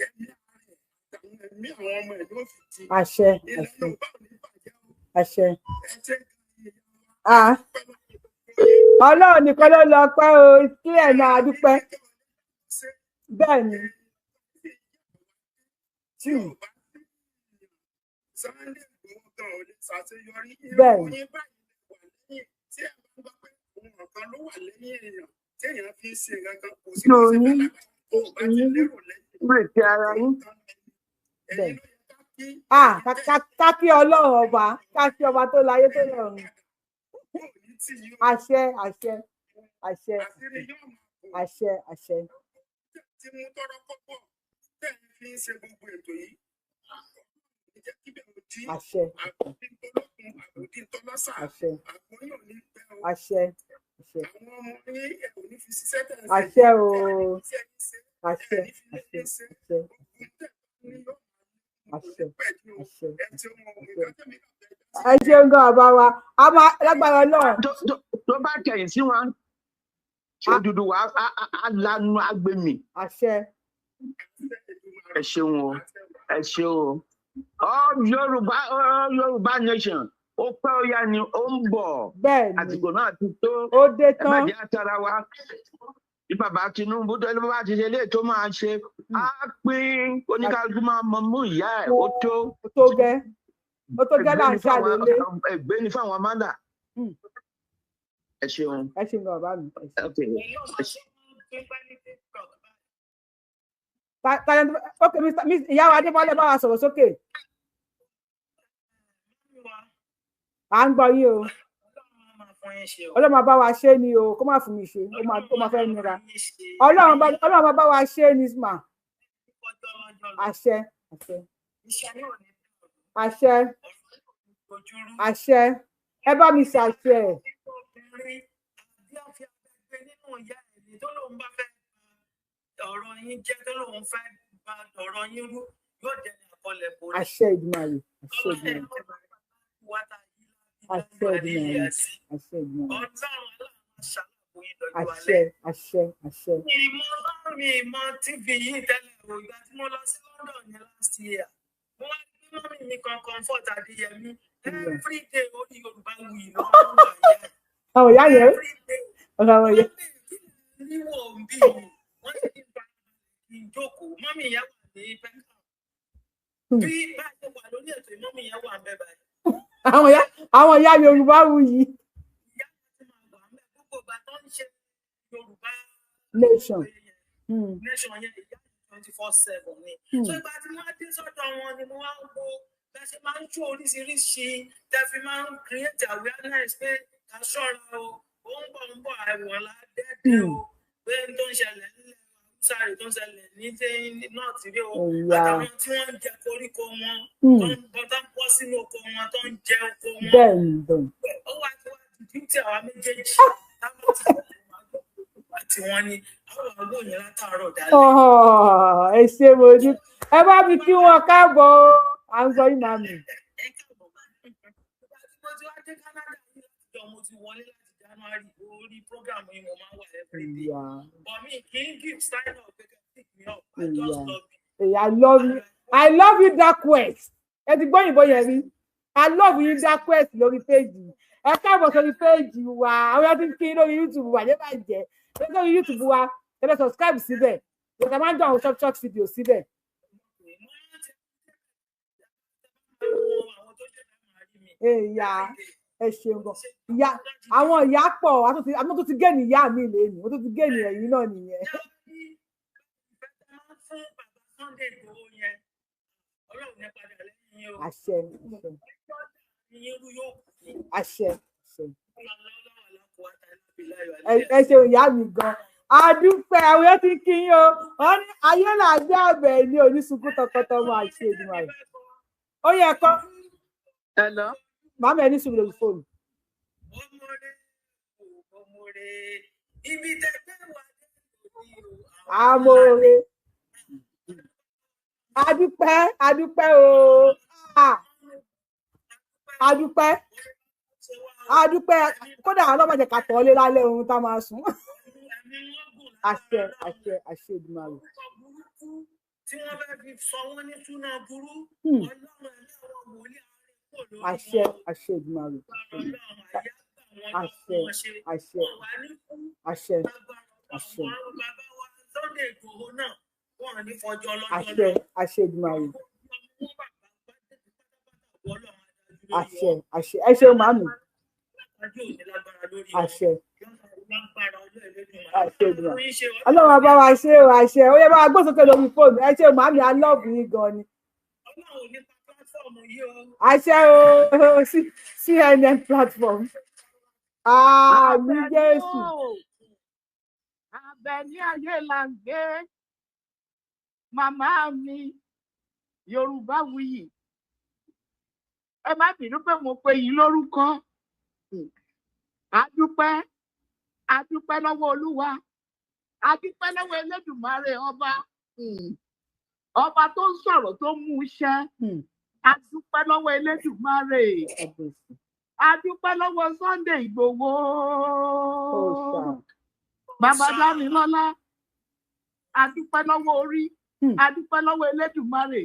ẹ̀mí ara ẹ̀ àtàwọn ẹ̀mí àwọn ọmọ ẹ̀ ló fi di. Àṣẹ. Ilẹ̀ Yorùbá ò ní bàjẹ́ o. Àṣẹ. Ẹ ṣe Ọlọ́run nìkan ló lọ pẹ́ o, kílẹ̀ náà adúpẹ́. Bẹ́ẹ̀ ni. Bẹ́ẹ̀ ni. Ká kí Ọlọ́run ọba, ká kí ọba tó láyé tó lọ́run. Àṣẹ. Àṣẹ. Àṣẹ. Àṣẹ. Àṣẹ. Tí mú tọrọ kọ́bọ̀ tẹ́ ẹ fi ń ṣe gbogbo ètò yìí, jẹ́ kí bẹ̀rù dí. Àṣẹ. Àbòdì tọlọ́kun, àbòdì tọlọ́sà. Àṣẹ. Àbòyàn ní pẹ́ o. Àṣẹ. Àṣẹ. Àwọn ọmọ yín ẹ̀ ò ní fi ṣiṣẹ́ tẹ̀ ń ṣe. Àṣẹ o. Àṣẹ. Àṣẹ. Àṣẹ. Àṣẹ. Àṣẹ. Ẹ ṣeun gan bàbá wa, a máa lágbára náà. Tó bá kẹ̀yìn sí wọn, Odùduwà á lanu agbèmí. Àṣẹ. Ẹ ṣeun o, ẹ ṣeun o. All Yorùbá, all Yorùbá nation, ó pẹ́ ó yá ni ó ń bọ̀. Bẹ́ẹ̀ni. Àsìkò náà ti tó. Ó dé tán. Ẹ má jẹ́ àtàrà wa. Bí bàbá Tinubu tó bá ti ṣe léè tó máa ṣe, á pín oníkálukú máa mọ mú ìyá ẹ̀, ó tó. Ó tó gẹ́. Ó tó gẹ́ là ń ṣàlélé. Ẹgbẹ́ ni fáwọn amádà. Ẹ ṣeun. Ẹ ṣeun bàbá mi. Ok, ìyá wa Adébọ́lá bá wa sọ̀rọ̀ sókè. À ń gbọ́ yín o. Ọlọ́run máa bá wa ṣe ni o, kó má fún mi ṣe, ó máa fẹ́ nira. Ọlọ́run máa bá wa ṣe ni mà. Àṣẹ. Àṣẹ. Àṣẹ. Àṣẹ. Ẹ bá mi ṣàṣẹ. Àṣẹ Ìdùmarè. Àṣẹ Ìdùmarè. Àṣẹ Ìdùmarè. Àṣẹ Ìdùmarè. Àṣẹ. Àṣẹ. Àṣẹ. Mi ìmọ̀ TV yìí tẹ́lẹ̀ o, ìgbà tí mo lọ sí London ní last year. Mo wá gbé mọ́mì mi kan Comfort Adéyẹmí, Everyday orí Yorùbá Wuyì ló máa ń wà yá. Àwọn ìyá yẹn, àwọn ìyá. Níwò ń bí mi, wọ́n ti ń bá kí n jókòó. Mọ́mì yẹn wà ní Pẹ́ńtà. Bí bá a ṣe wà lórí ètò, mọ́mì yẹn wà ń bẹ́ báyìí. Àwọn ìyá Yorùbá Wuyì. Gbogbo ìgbà tó ń ṣe Yorùbá Nation. Nation yẹn, ìyá 24/7 ni. So ìgbà tí wọ́n á dé sọ́dọ̀ wọn ni mo wá ń wo bẹ́ẹ̀ ṣe máa ń tú oríṣiríṣi tẹ́ fi máa ń create awareness pé ká ṣọ́ra o, ó ń bọ̀ ń bọ̀, àìwọ̀n ládẹ́dẹ́ o, pé n tó ń ṣẹlẹ̀ nílẹ̀ Haúsá rè, tó ń ṣẹlẹ̀ ní North rí o, àtàwọn tí wọ́n ń jẹ koríko wọn, tó ń bọ́, tó ń bọ́ sínú oko wọn, tó ń jẹ oko wọn. bẹ́ẹ̀ni bẹ́ẹ̀ni. Ó wá ti wá di duty àwa méjèèjì táwọn ti àti wọn ni àwọn àgbòyìn látàárọ̀ dálẹ́. Ẹ ṣé, mo ní ẹ bá mi kí wọn káàbọ̀ o, à ń sọ yín, màmí. Mo ti wá dé Canada yìí láti jọ mo ti wọlé láti January, orí program yìí mo máa ń wà everyday. But me kì í give sign up pé pick me up. I just love you. I love you, I love you, Dark West. Ẹ ti gbọ́ òyìnbó yẹn rí. I love you, Dark West, lórí page. Ẹ káàbọ̀ sórí page wa. Àwọn yẹn ti ń kí lórí YouTube wa yẹn bá jẹ́ lórí YouTube wa. Ẹ lọ subscribe síbẹ̀, ìgbà máa ń dún àwọn short short video síbẹ̀. Ìyá, ẹ ṣeun gan ìyá. Àwọn ìyá pọ̀, àwọn tó ti gé ní ìyá mi lẹ́nu, wọ́n tó ti gé ní ẹ̀yìn náà nìyẹn. Sunday Igboho yẹn, Ọlọ́run ní padà lẹ́yìn yín o. Àṣẹ, àṣẹ. Yín rú yóò kú. Àṣẹ, àṣẹ. Ẹ ṣeun ìyá mi gan, adúpẹ́. Àwọn yẹn ti ń kí yín o. Wọ́n ní ayé là gbé àbẹ̀ ní onísunkún tọkọtọmọ àti Èdùmàrè. Ó yẹ kọ́. Hello. Màmá, ẹ ní sùúrù lórí fóònù. Ibi tẹ́gbẹ́ wà. Amóore, adúpẹ́, adúpẹ́ o. Ah, adúpẹ́, adúpẹ́. Kódà ọlọ́mọdé ká tọ́ lé lálẹ́ ohun tá a máa sùn. Àṣẹ, àṣẹ, àṣẹ Èdùmàrè. Tí wọ́n fẹ́ fi sọ wọ́n ní túnà burú. Ọlọ́run ẹ̀mí àwọn wòlíì àárẹ̀ kò lórí. Àṣẹ, àṣẹ Èdùmàrè. Àṣẹ, àṣẹ, àṣẹ, àṣẹ. Sunday Igboho náà, wọn ò ní fọjọ́ lọ́jọ́. Àṣẹ, àṣẹ Èdùmàrè. Àṣẹ, àṣẹ. Ẹ ṣeun màmí. Àṣẹ, àṣẹ Èdùmàrè. Ọlọ́run bá wa ṣe o. Àṣẹ. Ó yẹ bá wa gbósókè lórí fóònù. Ẹ ṣeun màmí, I love yín gan ni. Àṣẹ o. CNN platform, àmín Jésù. Àbẹ̀ní ayé là ń gbé. Màmá mi Yorùbá Wuyì, ẹ má bínú pé mo pe yín lórúkọ. A dúpẹ́, a dúpẹ́ lọ́wọ́ Olúwa, a dúpẹ́ lọ́wọ́ Elédùmarè, ọba ọba tó ń sọ̀rọ̀ tó mú iṣẹ́. A dúpẹ́ lọ́wọ́ Elédùmarè, a dúpẹ́ lọ́wọ́ Sunday Ìgbòho, bàbá Dámilọ́lá. A dúpẹ́ lọ́wọ́ orí, a dúpẹ́ lọ́wọ́ Elédùmarè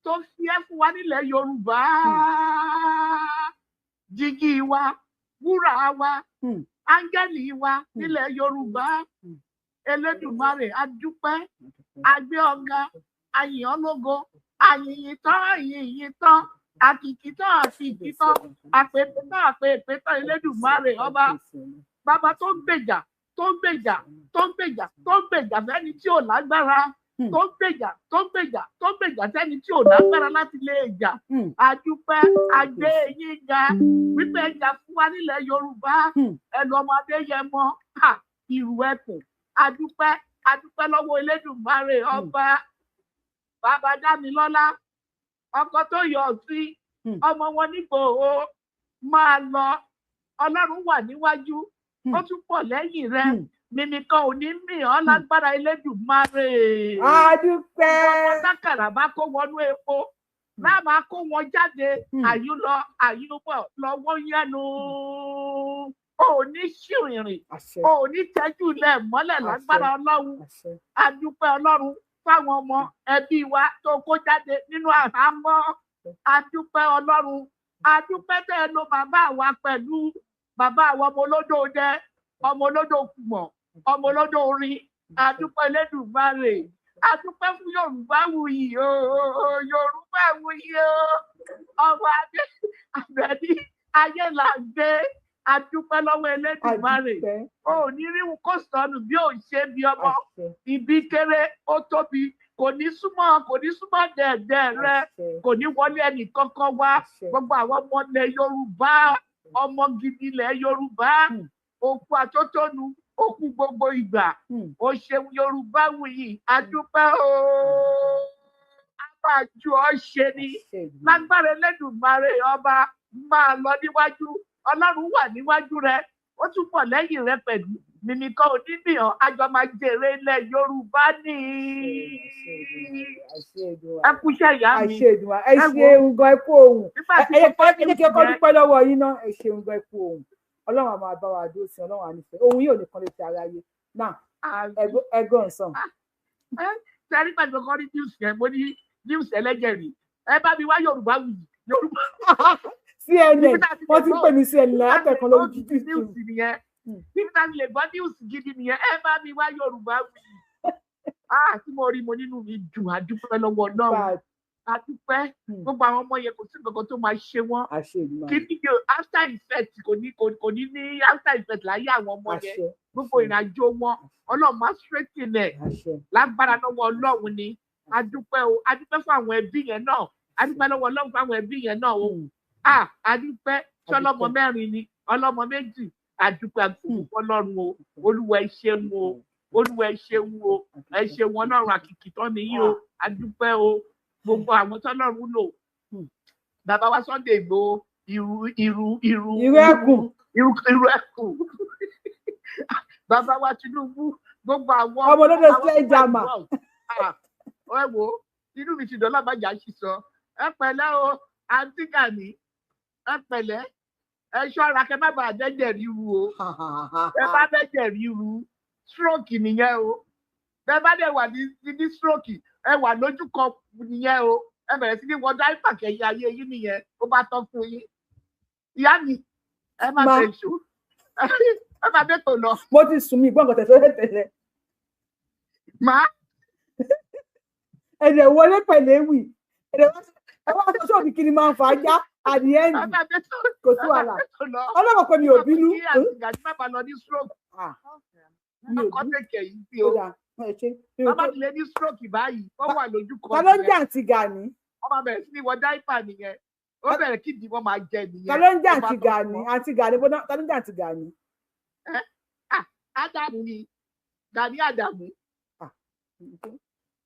tó fi ẹ́ fún wa nílẹ̀ Yorùbá, jígí wa, wúrà wa, áńgẹ́lì wa nílẹ̀ Yorùbá. Elédùmarè, a dúpẹ́, a gbé ọ̀gá, a yìn ọ́ lógo. Àyìnyín tán, àyìnyín tán, àkìkì tán, àkìkì tán, àpèpè tán, àpèpè tán. Elédùmarè ọba, bàbá tó ń gbèjà, tó ń gbèjà, tó ń gbèjà, tó ń gbèjà fẹ́ni tí ò lágbára, tó ń gbèjà, tó ń gbèjà, tó ń gbèjà sẹ́ni tí ò lágbára láti lè jà. Àdúpẹ́, àgbé yín ga wípé ẹ jà fún wa nílẹ̀ Yorùbá. Ẹ lọ ọmọ Adéyẹmọ ìrù ẹkùn. Àdúpẹ́, àdúpẹ́ lọ́wọ́ Elédùmarè ọba. Bàbá Dámilọ́lá, ọkọ tó yọ ọtí ọmọ wọn nígbòho, máa lọ. Ọlọ́run wà níwájú, ó tún pọ̀ lẹ́yìn rẹ. Mímí kan ò ní mì ọ́ lágbára Elédùmarè. Àdúpẹ́. Ọmọ tákàrà bá kó wọnú epo láàmà kó wọn jáde, àyùlọ àyùbọ̀ lọ́wọ́ yẹnu. Ò ní ṣìrìnrìn, ò ní tẹ́jú lẹ̀ mọ́lẹ̀ lágbára Ọlọ́run. Àdúpẹ́ Ọlọ́run fáwọn ọmọ ẹbí wa tó kó jáde nínú àhámọ́. Àdúpẹ́ Ọlọ́run. Adúpẹ́ tẹ́ ẹ lo bàbá wa pẹ̀lú bàbá àwọn ọmọ olódò dẹ, ọmọ olódò kùmọ̀, ọmọ olódò orin. Adúpẹ́ Elédùmarè, adúpẹ́ fún Yorùbá wuyì o, Yorùbá wuyì o, ọmọ adé àbẹ̀ní ayé là ń gbé. Adúpẹ́ lọ́wọ́ Elédùmarè, o ò ní rí kó sọnù bí ò ṣe bí ọmọ. Ibi kéré ó tóbi, kò ní súnmọ́, kò ní súnmọ́ dẹ̀ẹ̀dẹ̀ rẹ, kò ní wọlé ẹnì kankan wá. Gbogbo àwọn ọmọ ilẹ̀ Yorùbá, ọmọ gidi ilẹ̀ Yorùbá, òkú àtótónu, òkú gbogbo ìgbà. O ṣeun Yorùbá wuyì, adúpẹ́ o, a máa ju ọ ṣe ni lágbára Elédùmarè. Ọba máa lọ níwájú, Ọlọ́run wà níwájú rẹ, ó tún bọ̀ lẹ́yìn rẹ pẹ̀lú. Mímíkan onímìíràn, àjọ máa jèrè ilẹ̀ Yorùbá ní. Ẹ kúṣẹ́ ìyá mi. Ẹ ṣeun gan, ẹ kú ohun. Ẹ jẹ́ kí ọkọ dúpẹ́ lọ́wọ́ yín náà. Ẹ ṣeun gan, ẹ kú ohun. Ọlọ́run àmọ́ àbá wa dúró sí, Ọlọ́run ànífẹ́ ohun yóò nìkan lè ti ara yé náà. Ẹgbọ́n sàn. Sẹ́rí pẹ̀lú ọkọ ní news yẹn, mo ní news ẹlẹ́jẹ̀ rí. Ẹ bá mi wá Yorùbá wuyì, Yorùbá. CNN, wọ́n ti ń pè mí CNN látẹ̀kan lórí jíjí news nìyẹn. Níbi tá a lè gbọ́ news gidi nìyẹn. Ẹ bá mi wá Yorùbá wuyì. Tí mo rí mo nínú mi dùn, àdúpẹ́ lọ́wọ́ Ọlọ́run, àdúpẹ́. Gbogbo àwọn ọmọ yẹn kò sí nǹkan tó máa ṣe wọ́n. Kí ni after effect kò ní ní after effect láyé àwọn ọmọ yẹn. Gbogbo ìrìnàjò wọn, Ọlọ́run máa straighten ẹ̀ lágbára lọ́wọ́ Ọlọ́run ni. Àdúpẹ́ o, àdúpẹ́ fún àwọn ẹbí yẹn náà, àdúpẹ́ lọ́wọ́ Ọlọ́run fún àwọn ẹbí yẹn náà o. Àdúpẹ́ tí ọlọ́mọ mẹ́rin ni, ọlọ́mọ méjì. Àdúpẹ́ Ọlọ́run o, Olúwa ẹ ṣeun o, Olúwa ẹ ṣeun o, ẹ ṣeun Ọlọ́run àkìkìtọ́ nìyí o. Àdúpẹ́ o, gbogbo àwọn tọ́lọ́run lò. Bàbá wa Sunday Igboho, irú irú irú irú ẹkùn, irú ẹkùn. Bàbá wa Tinubu, gbogbo àwọn ọmọ olódò sledgehammer. Ẹ wo inú mi ti dùn lábàjá sísọ. Ẹ pẹ̀lẹ́ o, àǹtí Gani, ẹ pẹ̀lẹ́, ẹ ṣọ́ra kẹ́ má bàa dẹ́jẹ̀ ríru o. Ẹ bá dẹ́jẹ̀ ríru, stroke nìyẹn o. Bẹ́ẹ̀ bá dẹ̀ wà ní stroke, ẹ wà lójú kan nìyẹn o. Ẹ bẹ̀rẹ̀ sí ní wọ dáìpà kẹyìn ayé yín nìyẹn, ó bá tán fún yín. Ìyá mi, ẹ má bẹ ṣó, ẹ má bẹ tó lọ. Mo ti sùn mí gbọ́n nǹkan tẹ̀sán tẹ̀lẹ̀. Má. Ẹ̀dẹ̀ wọlé pẹ̀lú ewì, ẹ̀dẹ̀ wá sọ sóòdì kí ni máa ń fa ajá at the end. Kò sí wàhálà, Ọlọ́run pé mi ò bínú. Ọkọ tẹ̀kẹ̀ yìí sí o. Bàbá ti lè ní stroke báyìí, ó wà lójú kan. Ta ló ń jà àǹtí Gani? Wọ́n máa bẹ̀rẹ̀ sí ní wọ dáìpà nìyẹn. Ó bẹ̀rẹ̀ kí ìdí wọn máa jẹ nìyẹn. Ta ló ń jà àǹtí Gani? Àǹtí Gani, ta ló ń jà àǹtí Gani? Ádámù ni, Gani Ádámù.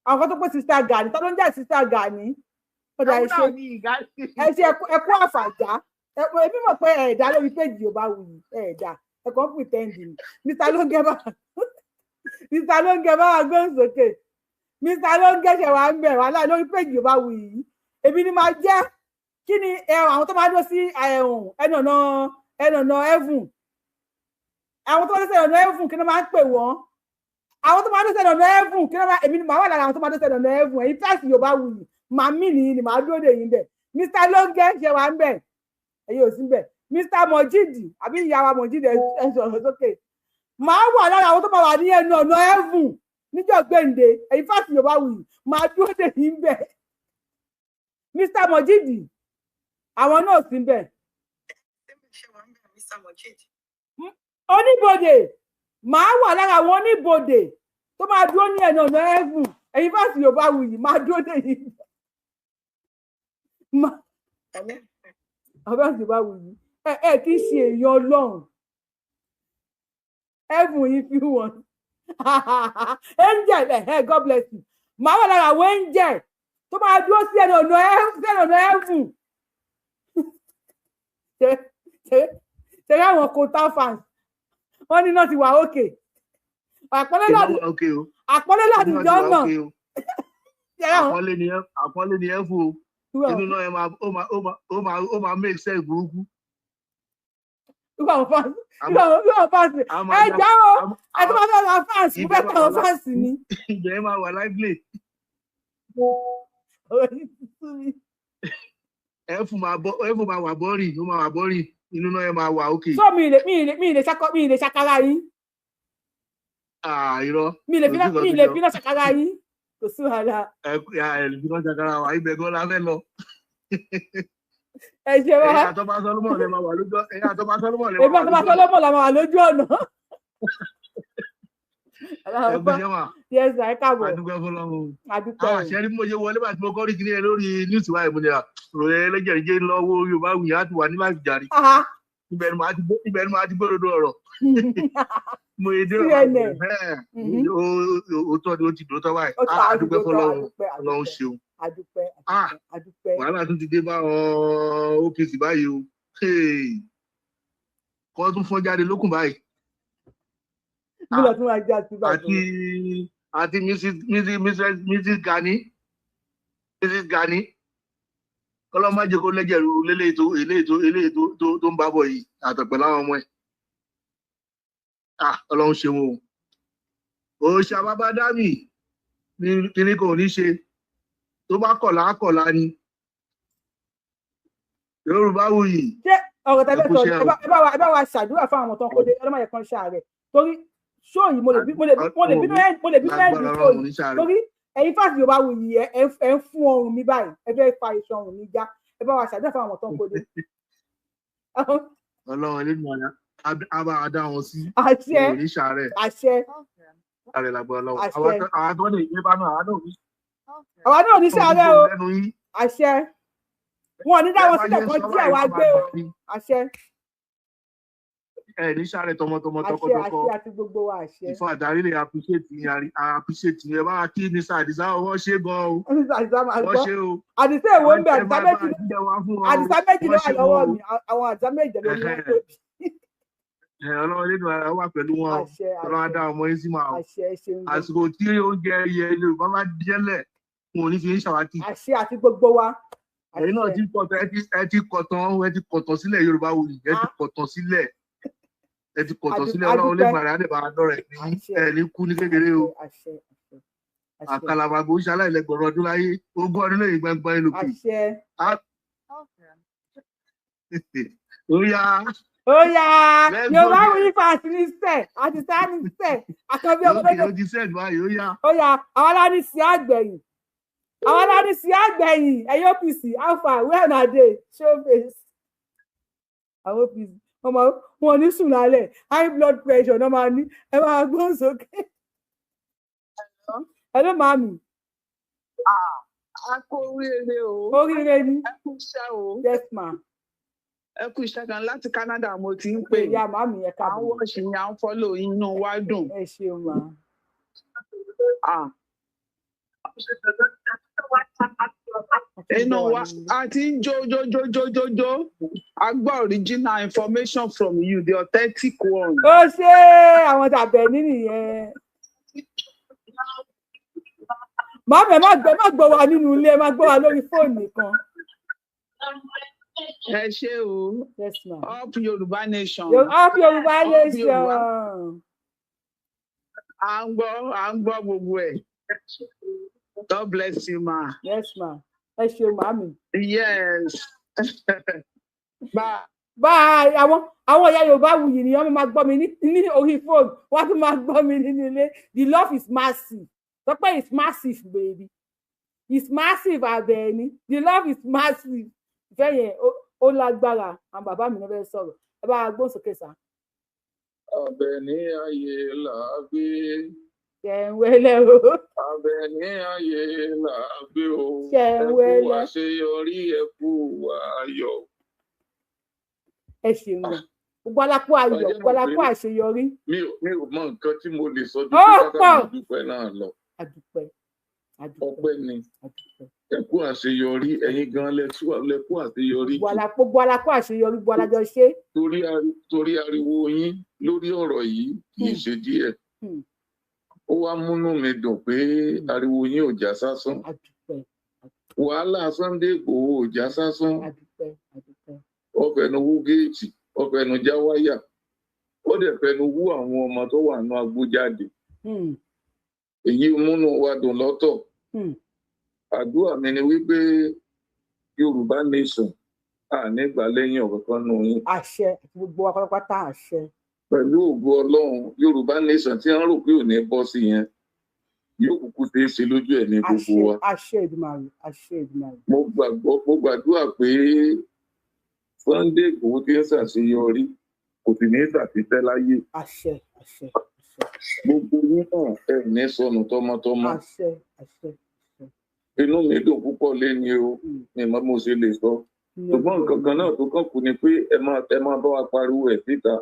Àwọn kan tó pé sista Gani, ta ló ń jà sista Gani? Ọ̀dà ẹ ṣe, ẹ kú àfàjá. Èmi mọ̀ pé ẹ̀ẹ́dá lórí péjì Yorùbá wuyì, ẹ̀ẹ́dá ẹ kàn ń pretend ni. Mr. Lóńgẹ́ bá Mr. Lóńgẹ́ bá wà gbóhùn sókè. Mr. Lóńgẹ́ ṣe wà ń bẹ̀ wàhálà lórí péjì Yorùbá wuyì yìí. Èmi ni máa jẹ́ kí ni àwọn tó máa dó sí ẹnu ọ̀nà heaven. Àwọn tó máa dó sí ẹnu ọ̀nà heaven kí ni máa ń pè wọ́n? Àwọn tó máa dó sí ẹnu ọ̀nà heaven kí ni máa, èmi ni màá wà lára àwọn tó máa dó sí ẹnu ọ̀nà heaven. Ẹ̀yin fásitì Yorùbá wuyì, màá mí nìyí ni màá dúró dè yín bẹ̀. Mr. Lóńgẹ́ ṣe wà ń bẹ̀, ẹ̀yin ò sí ń bẹ̀. Mr. Mojidi àbí ìyá wa Mojidi ẹ sọ̀rọ̀ sókè. Màá wà lára àwọn tó máa wà ní ẹnu ọ̀nà heaven níjọ́ gbẹ̀ǹde. Ẹ̀yin fásitì Yorùbá wuyì, màá dúró dè yín bẹ̀. Mr. Mojidi àwọn náà sí ń bẹ̀. Oníbodè, màá wà lára àwọn oníbodè tó máa dúró ní ẹnu ọ̀nà heaven. Ẹ̀yin fásitì Yorùbá wuyì, màá dúró dè yín bẹ̀. Ọba Yorùbá wuyì, ẹ kì í ṣe èèyàn Ọlọ́run. Heaven if you want. Angel, God bless you. Màá wà lára àwọn angel tó máa dúró sí ẹnu ọ̀nà heaven. Ṣe àwọn kòtà fans wọ́n ní náà ti wà òkè. Àpọ́nlé láti jọ náà. Àpọ́nlé ni ẹ fún o. Inú náà ẹ máa ó máa make sense burúkú. Irú àwọn fans, ẹ jẹ́ o, ẹ tó bá fẹ́ ra fans, mo fẹ́ tàwọn fans ni. Ìjẹ́ máa wà lively. Ọ̀rọ̀ yìí ti sú mi. Ẹ̀fù máa bọ́, ẹ̀fù máa wà bọ́rì, ó máa wà bọ́rì, inú náà ẹ máa wà òkè. So mi lè ṣàkárá yín. Ah, irọ́. Mi lè Kò fi sí nǹkan mi tó lè jọ. fi náà ṣàkárá yín, kò sí wàhálà. Ẹ ẹ lè fi náà ṣàkárá wa, ibẹ̀ gan la fẹ́ lọ. Ẹ ṣe wá. Ẹ̀yin àtọ́ba Solomon lè máa wà lójú, ẹ̀yin àtọ́ba Solomon lè Èmi máa wà àtọ́ba lójú ọ̀nà. Solomon la máa wà lójú ọ̀nà. Ẹ kú iṣẹ́ mà. Yes sir, ẹ káàbọ̀. Adúpẹ́ fọlọ́run. Adúpẹ́ o. Àṣẹ rí bí mo ṣe wọlé bàtí mo kọ́ rí kíní ẹ lórí news wa, ìmúni à ròyìn ẹlẹ́jẹ̀rìjẹ́ lọ́wọ́ Yorùbá wù yẹn á ti wà ní láti jàre. Ibẹ̀ ni màá ti gbódòdó ọ̀rọ̀. Mo yẹ dé ọ̀rọ̀ CNN. Bẹ́ẹ̀ òótọ́ ni, ó ti dòótọ́ báyìí. Ó ti Ah, adúpẹ́ àdúpẹ́ fọlọ́run, adúpẹ́. Ọlọ́run ṣeun. Adúpẹ́. Ah, adúpẹ́. Wàhálà tún ti dé bá àwọn OPC báyìí o. Hey. Kọ́ tún fọ́n jáde lókùn báyìí. Bí lọ tún wá já sí báyìí. Àti Mrs Gani, kọ́lọ́ má jẹ́ kó lẹ́jẹ̀ ru léléyìí tó eléyìí tó eléyìí tó ń bá bọ̀ yìí àtọ̀pẹ̀ láwọn ọmọ ẹ̀. Ah, Ọlọ́run ṣeun o. Òòṣà bàbá dámì ní kíní kò ní ṣe, tó bá kọ̀lá kọ̀lá ni. Yorùbá wuyì. Ṣé ọ̀rọ̀ tẹ́lẹ̀ Ẹ kú sọ iṣẹ́ o. Ẹ bá wa ṣàdúrà fún àwọn tó ń kó dé ọlọ́mọ yẹn kan ṣàárẹ̀, torí ṣó yìí mo lè bínú ẹ, mo lè bínú ẹ Lágbára dùn ṣó Ọlọ́run ní yìí ṣàárẹ̀. Torí ẹ̀yin fásitì Yorùbá wuyì, ẹ ń fún ọrùn mi báyìí, ẹ fẹ́ fa iṣan ọrùn mi já. Ẹ bá wa ṣàdúrà fún àwọn tó ń kó dé. Ọlọ́run Elédùmarè á bá wa dá wọn sí. Àṣẹ. Wọn ò ní ṣàárẹ̀. Àṣẹ. Ààrẹ làgbọ́ Ọlọ́run. Àṣẹ. Àwọn tó lè gbé bá náà, àwọn náà ò ní Àwa náà ò ní ṣàárẹ̀ o. lẹ́nu yín. Àṣẹ. Wọn ò ní dá wọn Bẹ́ẹ̀ bá sílẹ̀ ṣe ń kan sọ jí báyìí, àwa wọ́n gbé máa o. gbà ní. Àṣẹ. Ẹ ní ṣàárẹ̀ tọmọtọmọ, Àṣẹ. tọkọtọkọ. Àṣẹ àti gbogbo wa, àṣẹ. In fact, I really appreciate yín, I appreciate yín. Ẹ bá wa kí Mr. Adisa, wọ́n ṣe gan o. Àdìsá máa Wọ́n gbọ́. ṣe o. Àdìsá èwo ń bẹ? Ẹ Àdìsá máa bá méjì. jíjẹ wá fún wọn o. Àdìsá méjì ló Wọ́n wà ṣe lọ́wọ́ gan o. mi. Àwọn àdìsá méjì lórí wọn tóbi. Ẹ, Ọlọ́run nínú ara wà pẹ̀lú wọn o. Àṣẹ. Ọlọ́run á Àṣẹ. dá ọmọ yín sí máa o. Àṣẹ, ẹ ṣeun gan. Àsìkò tí oúnjẹ yẹ Yorùbá bá jẹ́lẹ̀, wọn ò ní fi ń ṣàwátì. Àṣẹ àti gbogbo wa. Ẹ̀yin náà ti kọ̀tàn, ẹ ti kọ̀tàn sílẹ̀. Yorùbá wuyì, ẹ ti kọ̀tàn sílẹ̀. Ẹ ti kọ̀tàn sílẹ̀. Ọlọ́run lè Adúpẹ́. màrà á lè bá a lọ́rẹ̀ ní ẹ̀ ní kú ní kékeré o. Àṣẹ, àṣẹ, àṣẹ. Àkàlàmàgbò ń ṣaláìlẹ́gbọ̀rọ̀ ọdún láyé, 20 ọdún lẹ́yìn gbangba ìlòkè. Àṣẹ. Ó yá. Ó yá. Let's go Yorùbá there. Wuyì fans ní sẹ àti sá ní sẹ àkànbí ọmọ Lókè méjì. ó ti sẹ́ẹ̀dì báyìí, ó yá. Ó yá, àwọn aláàní sí àgbẹ̀yìn, àwọn aláàní sí àgbẹ̀yìn. Ẹ̀yin OPC, alpha, where una dey? Show face. Àwọn OPC wọn máa wọn ò ní sùn lálẹ́, high blood pressure náà máa ní. Ẹ máa gbóhùn sókè. Hello, màmí. A kú oríire o. Oríire ni. Ẹ kú iṣẹ́ o. Yes ma. Ẹ kú iṣẹ́ kan. Láti Canada mo ti ń pè. Ìyá màmí, ẹ À ń káàbọ̀. watch yín, à ń follow yín, inú wa dùn. Ẹ ṣeun ma. Ah. Inú wa a ti ń jó jó jó jó jó jó. A gbọ́ original information from you, the authentic one. Ó ṣe àwọn tàbẹ̀ ní nìyẹn. Màmí, ẹ má gbọ́ wa nínú ilé, ẹ má gbọ́ wa lórí fóònù nìkan. Ẹ ṣé o. Yes ma. Up Yorùbá nation. Up Yorùbá Up nation. Yorùbá. À ń gbọ́ gbogbo ẹ̀. God bless you, ma. Yes ma, ẹ ṣeun màmí. Yes. Bye. Báyìí, àwọn ìyá Yorùbá wuyì ni wọ́n máa gbọ́ mi ní orí fóònù, wọ́n tún máa gbọ́ mi nínú ilé. The love is massive. Tọ́pẹ́ is massive, baby, is massive. Àbẹ̀ní, the love is massive. Ìfẹ́ yẹn ó lágbára. Àwọn bàbá mi náà fẹ́ sọ̀rọ̀, ẹ bá gbóhùn sókè sá. Àbẹ̀ní ayé là á gbé. Ṣẹ̀ǹwẹ̀lẹ̀ o. Àbẹ̀ní ayé là á gbé o. Ẹ kú Ṣẹ̀ǹwẹ̀lẹ̀. àṣeyọrí, ẹ kú ayọ̀. Ẹ ṣeun gan. Gbogbo alápò ayọ̀, Ọjọ́ gbogbo mọ̀ alápò pé àṣeyọrí. Mi ò mọ nǹkan tí mo lè sọ ju Ó pé ká pọ̀. máa dúpẹ́ náà lọ. Àdúpẹ́. Ọpẹ́ ni. Ẹ kú àṣeyọrí, ẹ̀yin gan lẹ kú àṣeyọrí jù. Gbogbo alápò àṣeyọrí, gbogbo alájọ ṣe. Torí ariwo yín lórí ọ̀rọ̀ yìí kì í ṣe díẹ̀. Ó wá múnú mi dùn pé ariwo yín ò já sásán. Wàhálà Sunday Igboho ò já sásán. Ó fẹnu wú géètì, ó fẹnu já wáyà, ó dẹ̀ fẹnu wú àwọn ọmọ tó wà nínú agbó jáde. Èyí múnú wa dùn lọ́tọ̀. Àdúrà mi ni wípé Yorùbá nation Àní gbà lẹ́yìn ọ̀kankan nù yín. Àṣẹ, àti gbogbo wa pátápátá, àṣẹ. Pẹ̀lú ògo Ọlọ́run, Yorùbá nation tí wọ́n rò pé ò ní bọ́ sí yẹn yóò kúkú ṣeé ṣe lójú ẹ̀mí gbogbo Àṣẹ. wa. Àṣẹ Èdùmàrè, àṣẹ Èdùmàrè. Mo gbàgbọ́, mo gbàdúrà pé Sunday Igboho ti ń ṣàṣeyọrí, kò sì ní ṣàṣìṣẹ́ láyé. Àṣẹ, àṣẹ. Gbogbo yín náà, ẹ ní sọnù tọmọtọmọ. Àṣẹ, àṣẹ. Inú mi dùn púpọ̀ léni o, mi mọ bí mo ṣe lè sọ, ṣùgbọ́n nǹkan kan náà tó kàn kù ni pé ẹ máa bá wa pariwo ẹ̀ síta,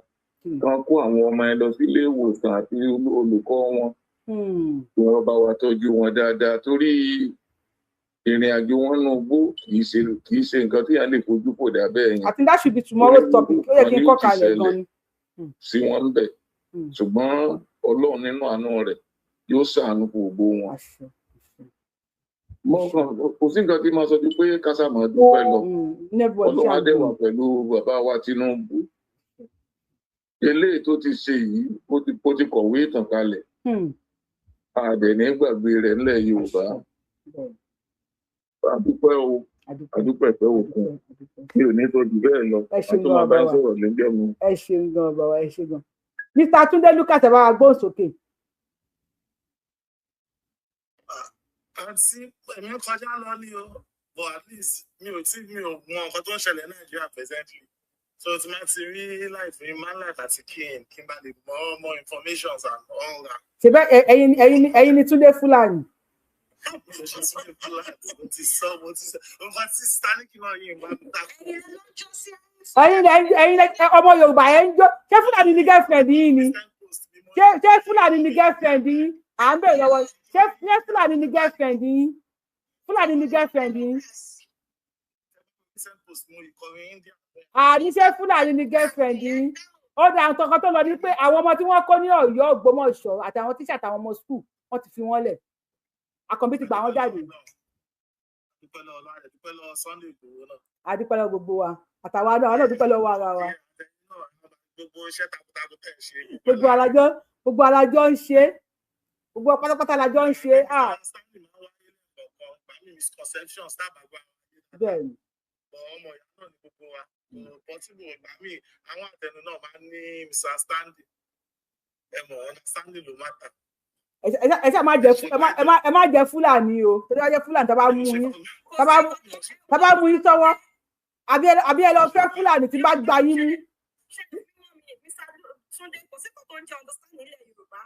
kán kó àwọn ọmọ ẹ lọ sílé ìwòsàn àti olùkọ́ wọn, kí wọ́n bá wa tọ́jú wọn dáadáa, torí ìrìn àjò wọn nù gbó kì í ṣe nǹkan tí a lè fojú fò dà bẹ́ẹ̀ yẹn. I think that should be tomorrow's topic. Ó yẹ kí n kọ́ kalẹ̀ gan ni. Sí wọn ń bẹ̀, ṣùgbọ́n Ọlọ́run nínú àánú rẹ̀ yóò ṣàánú fún gbogbo wọn. Mo kàn, kò sí nǹkan tí màá sọ ju pé kásá máa dúpẹ́ lọ. Ọlọ́run á dẹ̀ wà pẹ̀lú bàbá wa Tinubu. Eléyìí tó ti ṣe yìí, ó ti kọ̀wé ìtàn kalẹ̀, àdẹ̀ ní gbàgbé rẹ̀ ńlẹ̀ Yorùbá. Àdúpẹ́ o, àdúpẹ́ pẹ́ òkun. Mi ò ní sọ jù bẹ́ẹ̀ lọ. Ẹ ṣeun àti máa gan, bá ń bàbá. sọ̀rọ̀ lẹ́jọ́ mi. Ẹ ṣeun gan, bàbá, ẹ ṣe gan. Mr. Tunde Lucas, ẹ bá wa gbóhùn sókè. Àǹtí, èmi ń kọjá lọ ní o, but at least mi ò mọ nǹkan tó ń ṣẹlẹ̀ ní Nàìjíríà presently, so tí máa ti rí life mi, máa ń like àti kí n bá lè mọ more information and all that. Ṣe bẹ́ẹ̀, ẹ̀yin ni Túndé Fúlàní? Mo ṣe sí Fúlàní, mo ti sọ nǹkan tí stanley náà yìí máa ń ta. Ẹ̀yin ọmọ Yorùbá ẹ ń jó. Ṣé Fúlàní ni girlfriend yín ni? Ṣé Fúlàní ni girlfriend yín? À ń bèrè lọ́wọ́, ṣé Fúlàní ni girlfriend yín? Fúlàní ni girlfriend yín? Àní ṣé Fúlàní ni girlfriend yín? Ó dà, àwọn tọkọ tó lọ ní pé àwọn ọmọ tí wọ́n kó ní Ọ̀yọ́, Ògbómọ̀ṣọ́, àtàwọn tíṣà àtàwọn ọmọ school, wọ́n ti fi wọ́n lẹ̀. Àkànbí ti gbà wọ́n jáde. Dúpẹ́ lọ́wọ́ Ọlọ́run, dúpẹ́ lọ́wọ́ Sunday Igboho náà. Adúpẹ́ lọ́wọ́ gbogbo wa, àtàwa náà, àwọn náà dúpẹ́ lọ́wọ́ ara wa. Gbogbo iṣẹ́ takuntakun tẹ̀ ń ṣe. Gbogbo alájọ ń ṣe é, gbogbo pátápátá alájọ ń ṣe é. Ah, misconceptions tábàgbà. Bẹ́ẹ̀ ni. Ọmọ ìyá náà ní gbogbo wa, kò possible. Ìgbà míì àwọn àtẹnu náà máa ń ní misunderstanding, ẹ mọ̀, understanding ló matter. Ẹ ṣáà má jẹ ẹ má jẹ Fúlàní o, tó bá jẹ Fúlàní, tá bá mú yín sọ́wọ́, àbí ẹ lọ fẹ́ Fúlàní tí bá gba yín mú. Túndé, kò sí kò tó ń jẹ understand nílẹ̀ Yorùbá.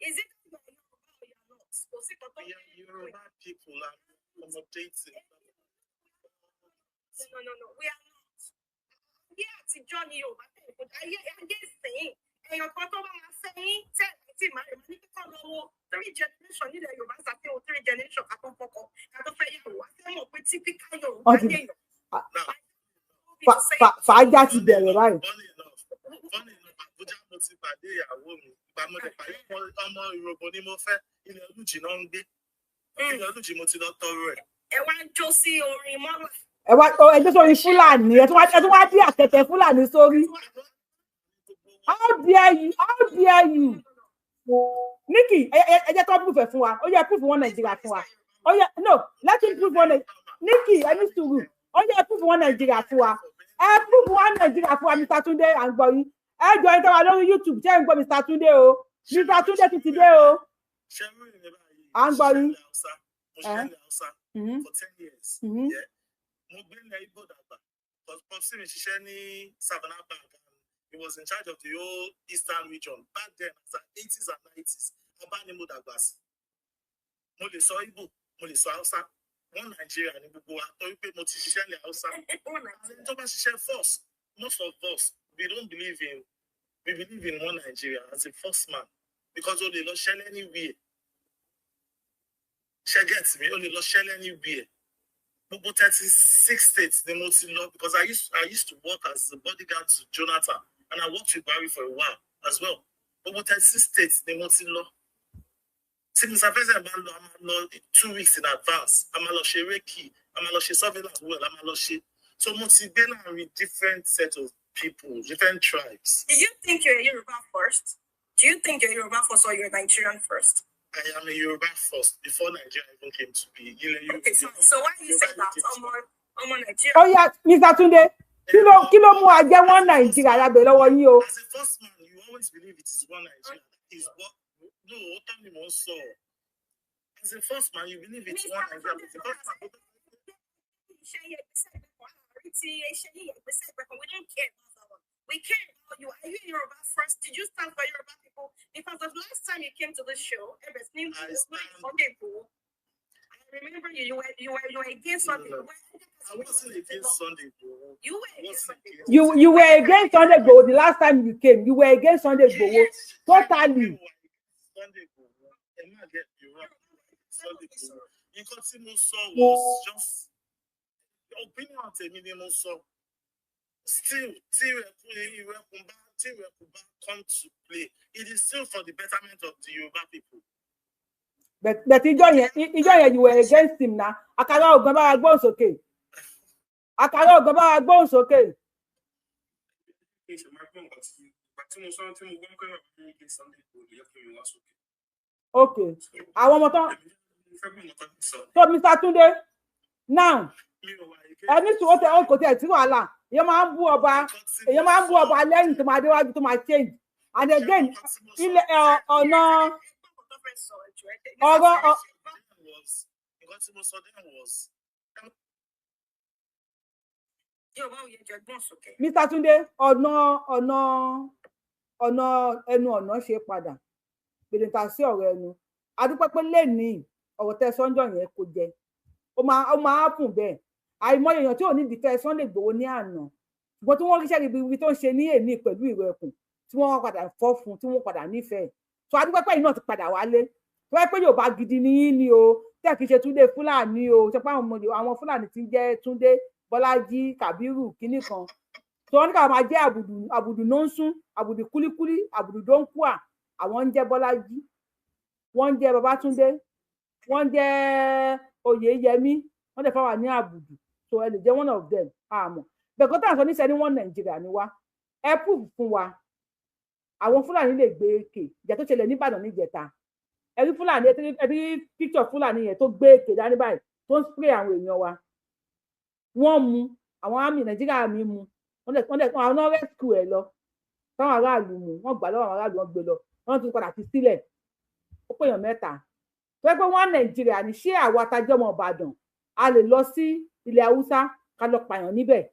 Is it that you are Yorùbá or you are not? Kò sí kò tó ń jẹ. Yorùbá people are accommodating. No, no, no, we are not. Ayé àtijọ́ ni Yorùbá tẹ̀ kó ayé ìsìn. Èèyàn kan tó bá máa fẹ́ yín tẹ̀ tí màá rẹ̀ máa ní kíkọ́ lọ́wọ́ three generation nílẹ̀ Yorùbá, ṣàfihàn three generation ká tó fọkọ, ká tó fẹ́ yàwó. Wá fẹ́ mọ̀ pé typical Yorùbá lèèyàn. Fàájà ti bẹ̀rẹ̀ báyìí. Abuja mo ti pàdé ìyàwó mi. Ìgbà mo ti pàdé ọmọ Ìròbó ni mo fẹ́, ilẹ̀ Olùjì náà ń gbé, ilẹ̀ Olùjì mo ti lọ tọrọ ẹ̀. Ẹ wá ń jó sí orin mọ́là. Ẹ wá ẹjọ́ sórí Fúlàní, ẹ tún wá dí àtẹ̀tẹ̀ Fúlàní sórí. How dare you? How dare you? Nikki, ẹ jẹ́ kó proof ẹ̀ fún wa. Ó yẹ proof wọn Nàìjíríà fún wa. Ó yẹ, no, let him prove one. Nikki, ẹ ní sùúrù. Ó yẹ proof wọn Nàìjíríà fún wa. Ẹ proof wọn Nàìjíríà fún wa. Mr. Tunde, à ń gbọ́ yín. Ẹ jọ, ẹ tẹ́ wa lórí YouTube, ṣé ń gbọ́ Mr. Tunde o? Mr. Tunde tún ti dé o, à ń gbọ́ yín. Mo ṣiṣẹ́ ilẹ̀ Haúsá for 10 years. Yeah. Mo gbé ilẹ̀ Igbo dàgbà, because popsi mi ṣiṣẹ́ ní Savannah Bank and he was in charge of the whole eastern region back then, as at 80s and 90s. Ọba ni mo dàgbà sí. Mo lè sọ Igbo, mo lè sọ Hausa. Wọn Nàìjíríà ní gbogbo wa, torí pé mo ti ṣiṣẹ́ ilẹ̀ Haúsá. Ẹni tó bá ṣiṣẹ́ force, most of us, we don't believe in, we believe in one Nigeria as a first man, because o lè lọ ṣẹlẹ̀ anywhere. Ṣe get me? O lè lọ ṣẹlẹ̀ anywhere. Gbogbo 36 states ni mo ti lọ, because I used to work as a bodyguard to Jonathan and I worked with Barry for a while as well. Gbogbo 36 states ni mo ti lọ. Tí Mr. President bá lọ, a máa lọ 2 weeks in advance. A máa lọ ṣe recce, a máa lọ ṣe surveillance well, a máa lọ ṣe. So mo ti gbé láàrin different set of people, different tribes. Do you think you're a Yoruba first? Do you think you're Yoruba first or you're Nigerian first? I am a Yoruba first before Nigeria even came to be. Ilẹ̀ Okay, Yorùbá. fine. So why you say that? Ọmọ Nigeria. Ó yá, Mr. Tunde. Kí ló mú wa jẹ́ one Nàìjíríà lábẹ́ lọ́wọ́ yín o? As a first man, you always believe it is one Nigeria. Is what no, òótọ́ ni mò ń sọ. As a first man, you believe it's one Nigeria. But the first man, We don't care about that one. We care about you. Are you Yoruba first? Did you stand for Yoruba people? Because the last time you came to this show, I stand. Sunday Igboho. I remember you. You were against Sunday. No, I wasn't against Sunday Igboho. You were against Sunday Igboho. You were against Sunday Igboho the last time you came. You were against Sunday Igboho totally. Sunday Igboho. Ẹ má get me wrong. Sunday Igboho. Nǹkan tí mo sọ was just opinion tèmi ni mo sọ. Still, tí ìrẹ́kùn bá come to play, it is still for the betterment of the Yoruba people. But ìjọ yẹn you were against him na. Àkàrà ògùn, bá wa gbóhùn sókè. Àkàrà ògùn, bá wa gbóhùn sókè. Kí n ṣe máa gbọ́ nǹkan tí ìgbà tí mo sọ tí mo gbọ́ pé bàbá mi gé Sunday Igboho ló yẹ kí mi wá sókè. Ok, àwọn ọmọ tán. Mo fẹ́ gbọ́ nǹkan tó sọ. So Mr. Tunde, now ẹni sùn ó tẹ ó kò tẹ sí wàhálà. Èèyàn máa ń bú ọba lẹ́yìn tó máa déwájú tó máa change. And again, ilẹ̀ ọ̀nà ọ̀rọ̀. Nǹkan tí mo sọ then was Yorùbá ò yẹ jọ gbọ́n sókè. Mr. Tunde, ọ̀nà ẹnu ọ̀nà ṣe padà gbèdéta sí ọ̀rọ̀ ẹnu. Adúpẹ́ pé lẹ́nìí ọ̀rọ̀ tẹ sọ́njọ́ yẹn kò jẹ, ó máa happen bẹ́ẹ̀. Àìmọye èèyàn tí ò ní dìfẹ́ Sunday Igboho ní àná, ṣùgbọ́n tí wọ́n ríṣẹ́ ibi tó ń ṣe ní èní pẹ̀lú ìrọ̀ ẹkùn tí wọ́n padà fọ́ fún, tí wọ́n padà nífẹ̀ẹ́. So adúpẹ́ pé yìí náà ti padà wálé tó wáyé pé Yorùbá gidi ní yín ni o, tẹ́ kì í ṣe Túndé Fúlàní o. Ṣe pé àwọn Fúlàní ti ń jẹ́ Túndé, Bọ́lájí, Kàbírù, kínní kan tó wọ́n ní káwọn máa jẹ́ àbùdù àbùdù nọ́ńsún, àbùdù kúlíkúlí, àbùdù dóńkúà. Àwọn ń jẹ́ Bọ́lájí, wọ́n ń jẹ́ Babátúndé, wọ́n ń jẹ́ Oyèyẹmí, wọ́n dẹ̀ fáwọn ní àbùdù. So ẹ lè jẹ́ one of them, àmọ́ bẹ́ẹ̀ kó tá à ń sọ níṣẹ́ ní wọ́n Nàìjíríà ni wá. Ẹ prove fún wa. Àwọn Fúlàní lè gbé èkè. Ìjà tó ṣẹlẹ̀ nìbàdàn níjẹta, ẹ rí Fúlàní, ẹ rí picture Fúlàní yẹn tó gbé èkè dání báyìí tó ń spray àwọn èèyàn wa. Wọ́n mú àwọn army Nàìjíríà mi mú wọ́n dẹ̀ àwọn náà rescue ẹ̀ lọ táwọn aráàlú mú. Wọ́n gbà lọ́wọ́ àwọn aráàlú, wọ́n gbé lọ, wọ́n tún padà fi sílẹ̀. Ó pè èèyàn mẹ́ta tó yẹ pé wọ́n Nàìjíríà ní. Ṣé àwa tajọ́ ọmọ Ìbàdàn a lè lọ sí ilẹ̀ Haúsá ká lọ pààyàn níbẹ̀?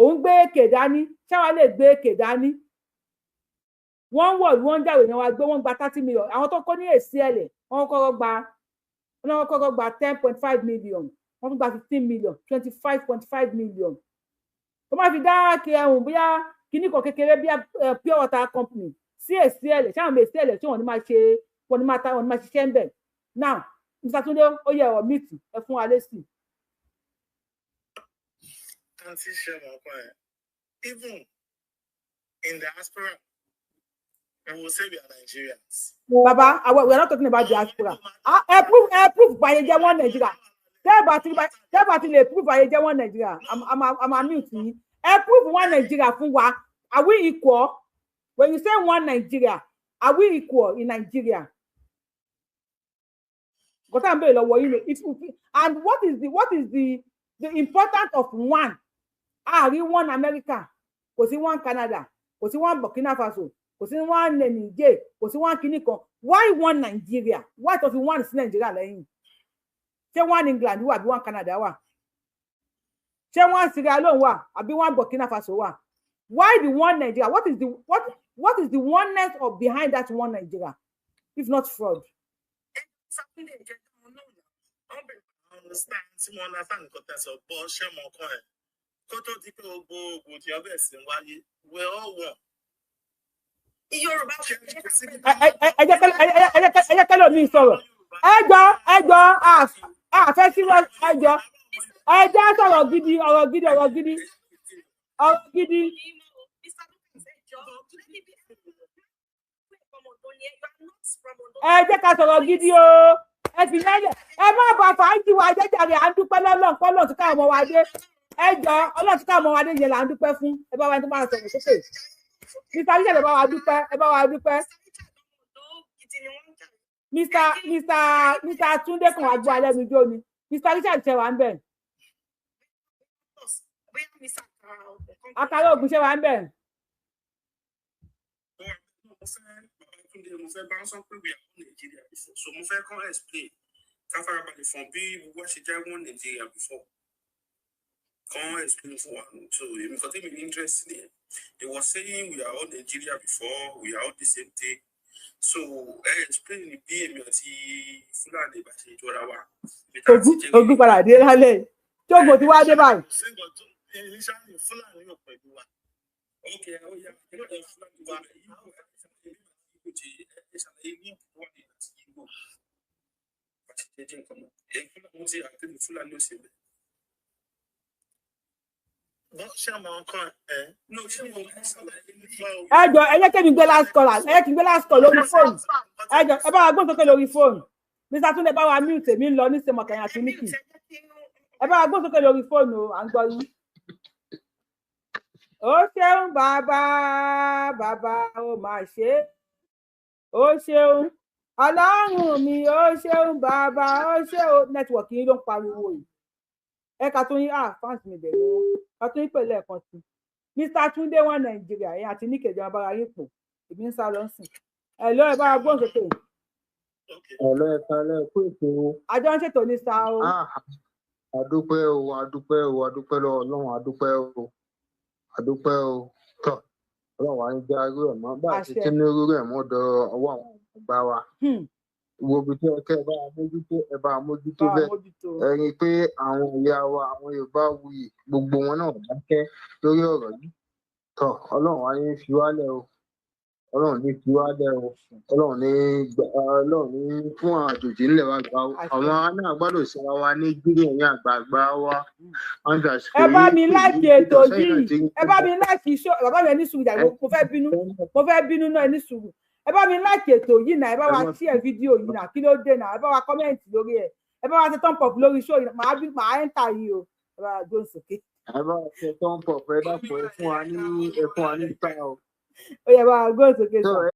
Òun gbé èkè dání, ṣáwa lè gbé èkè dání? Wọ́n wọ̀, wọ́n ń jáwé yẹn wá gbé, wọ́n gba 30 million. Àwọn tó kó ní èsì ẹ̀lẹ̀, wọ́n kọ́kọ́ gba 10.5 million, wọ́n tún gba 15 million, 25.5 million. Tó má fi dá kí ẹhùn bóyá kíní kan kékeré bí pure water company sí èsì ẹ̀lẹ̀, ṣáà àwọn èsì ẹ̀lẹ̀ tí wọ́n ní máa ṣe, wọ́n ní máa ta, wọ́n ní máa ṣiṣẹ́ ń bẹ̀. Now, Mr. Tunde, ó yẹ ọ̀ mìtì ẹ fún wa lésì. Aunty Shema, even in diaspora, we will say we are Nigerians. Baba, we are not talking about diaspora. Ẹ prove báyé jẹ́ wọ́n Nàìjíríà. Tẹ́ẹ̀bà ti lè prove báyé jẹ́ wọ́n Nàìjíríà, I'm mute yín. Ẹ prove one Nigeria fún wa. Are we equal? When you say one Nigeria, are we equal in Nigeria? Nǹkan tá à ń béèrè lọ́wọ́ yín ni and what is the importance of one? Àárí one America, kò sí one Canada, kò sí one Burkina Faso, kò sí one Niger, kò sí one kinní kan. Why one Nigeria? Why tó fi one sí Nigeria lẹ́yìn? Ṣé one England wà àbí one Canada wà? Ṣé one Sierra Leone wà àbí one Burkina Faso wà? Why the one Nigeria? What is the oneness of behind that one Nigeria if not fraud? Understand tí mo understand nǹkan tẹ́ sọ bọ́ ṣé mo kàn ẹ̀ kó tó di pé gbogbo ògùn bẹ̀rẹ̀ sí ń wáyé, we all one. Yorùbá. Ẹ jẹ́ kẹ́lò mi sọ̀rọ̀. Ẹ jọ, ẹ jọ, àfẹ́ sí wọn. Ẹ jọ, ẹ jẹ́ sọ̀rọ̀ gidi, ọ̀rọ̀ gidi, ọ̀rọ̀ gidi, ọ̀rọ̀ gidi. Ẹ jẹ́ ká sọ̀rọ̀ gidi o. Ẹ fi yẹn lẹ̀, ẹ má bà fàájì wa jẹ́jàre. À ń dúpẹ́ lọ́lọ́run kọ́ lọ́ọ̀tún káwọn ọmọ wa dé. Ẹ jọ, ọlọ́ọ̀tún káwọn ọmọ wa dé yẹn là ń dúpẹ́ fún. Ẹ bá wa, ẹni tó bá sọ̀rọ̀ sókè. Mr. Richard, ẹ bá wa dúpẹ́, ẹ bá wa dúpẹ́. Mr. Túndé kan wá gbọ́ alẹ́ mi jó ni. Mr. Richard, ṣe wà ń bẹ̀? Àkàrà ògùn ṣe wà ń bẹ̀. Mo fẹ́ bàbá Túndé, mo fẹ́ bá ń sọ pé we are all Nigeria before, so mo fẹ́ kàn explain ká farabalẹ̀ fún bí gbogbo wa ṣe jẹ́ one Nigeria before, kàn explain fún wa. So èmi kan tẹ́mi ní interest nìyẹn. They were saying we are all Nigeria before, we are all the same thing, so ẹ explain bí èmi àti Fúlàní bá ṣe jọra wa. Ibi tá a ti jẹ́ Ogun padà dé lálẹ́ yìí. Tóògùn tí wàá dé báyìí. Initially, Fúlàní ò pẹ̀lú wa. Ok, ó yá, ẹ Fúlàní wa, Igbo, ẹ ṣàlàyé bí Igbo ti, ẹ ṣàlàyé link tó wà ní àti Igbo àti jẹjẹ nǹkan mọ ẹ Fúlàní ti àgbẹ̀mí Fúlàní ò sí bẹ́ẹ̀. Bọ́n ṣé àwọn nǹkan ẹ̀. No, ṣé mo ẹ ṣàlàyé ní. Ẹ jọ, ẹ jẹ́ kémi gbé last call, ẹ jẹ́ kí n gbé last call lórí fóònù. Ẹ jọ, ẹ bá wa gbóhùn sókè lórí fóònù. Mr. Túndé, bá wa mute, èmi ń lọ ní sèmọkẹyìn àti Nikki. Ẹ bá wa gbóhùn sókè lórí fóònù o, à ń gbọ́ yín. Ó ṣeun bàbá, bàbá ó mà ṣe é. Ó ṣeun Ọlọ́run mi, ó ṣeun bàbá, ó ṣe o. Network yín ló ń pariwo yìí. Ẹ ká tún yín, ah, fans mi bẹ̀rẹ̀ wọn ká tún yín pẹ̀lú ẹ̀kan sí. Mr. Túndé wọn Nàìjíríà, ẹ̀yin àti Nikki ìjọba bára yín pò, èmi ń sá lọ sìn. Ẹ lọ, ẹ bá wa gbóhùn sókè. Ọ̀lẹ́ ẹ̀ka lẹ́ẹ̀kú ètò. Àjọ ń ṣètò ní sa o. Ah, àdúpẹ́ o, àdúpẹ́ o, àdúpẹ́ lọ́wọ́ Ọlọ́run, àdúpẹ́ o, àdúpẹ́ o. Tọ́ Ọlọ́run wa ń já irú ẹ̀ mọ́ bá a ti Àṣẹ. ti ní irú ẹ̀ mọ́ dọ ọwọ́ àwọn àgbà wa. Wo ibi tí ẹ kẹ́ ẹ bá wa mójútó, ẹ bá wa mójútó Bá wa bẹ́ẹ̀. mójútó. Ẹ̀yin pé àwọn ìyá wa, àwọn Yorùbá wuyì, gbogbo wọn náà dákẹ́ lórí ọ̀rọ̀ yìí. Tọ́ Ọlọ́run wa ní fi wálẹ̀ o, Ọlọ́run ní fi wálẹ̀ o, Ọlọ́run ní Ọlọ́run ní fún àwọn àjòjì ńlẹ̀ wa gbà o. Àṣẹ. Àwọn náà gbọ́dọ̀ síra wa ní gírí, ẹ̀yin àgbààgbà wa. Wọ́n fi àsìkò Ẹ bá yìí mi pè láìkì yín ètò pé sẹ́yìn náà yìí. ti ń Ẹ bá mi like iṣó bàbá mi, ẹ ní sùúrù jàre, mo fẹ́ bínú, mo fẹ́ bínú náà, ẹ ní sùúrù. Ẹ bá mi like ètò yìí náà, ẹ bá ẹ wa mọ́ share fídíò yìí náà, kí ló dé náà? Ẹ bá wa comment lórí ẹ, ẹ bá wa ṣe thumb up lórí show yìí, màá bí màá enter yìí o. Ẹ bá wa gbóhùn sókè. Ẹ bá wa ṣe thumb up, ẹ dákun, ẹ fún wa ní, ẹ fún wa ní star o. Ó yẹ, bá wa gbóhùn sókè Tó sà.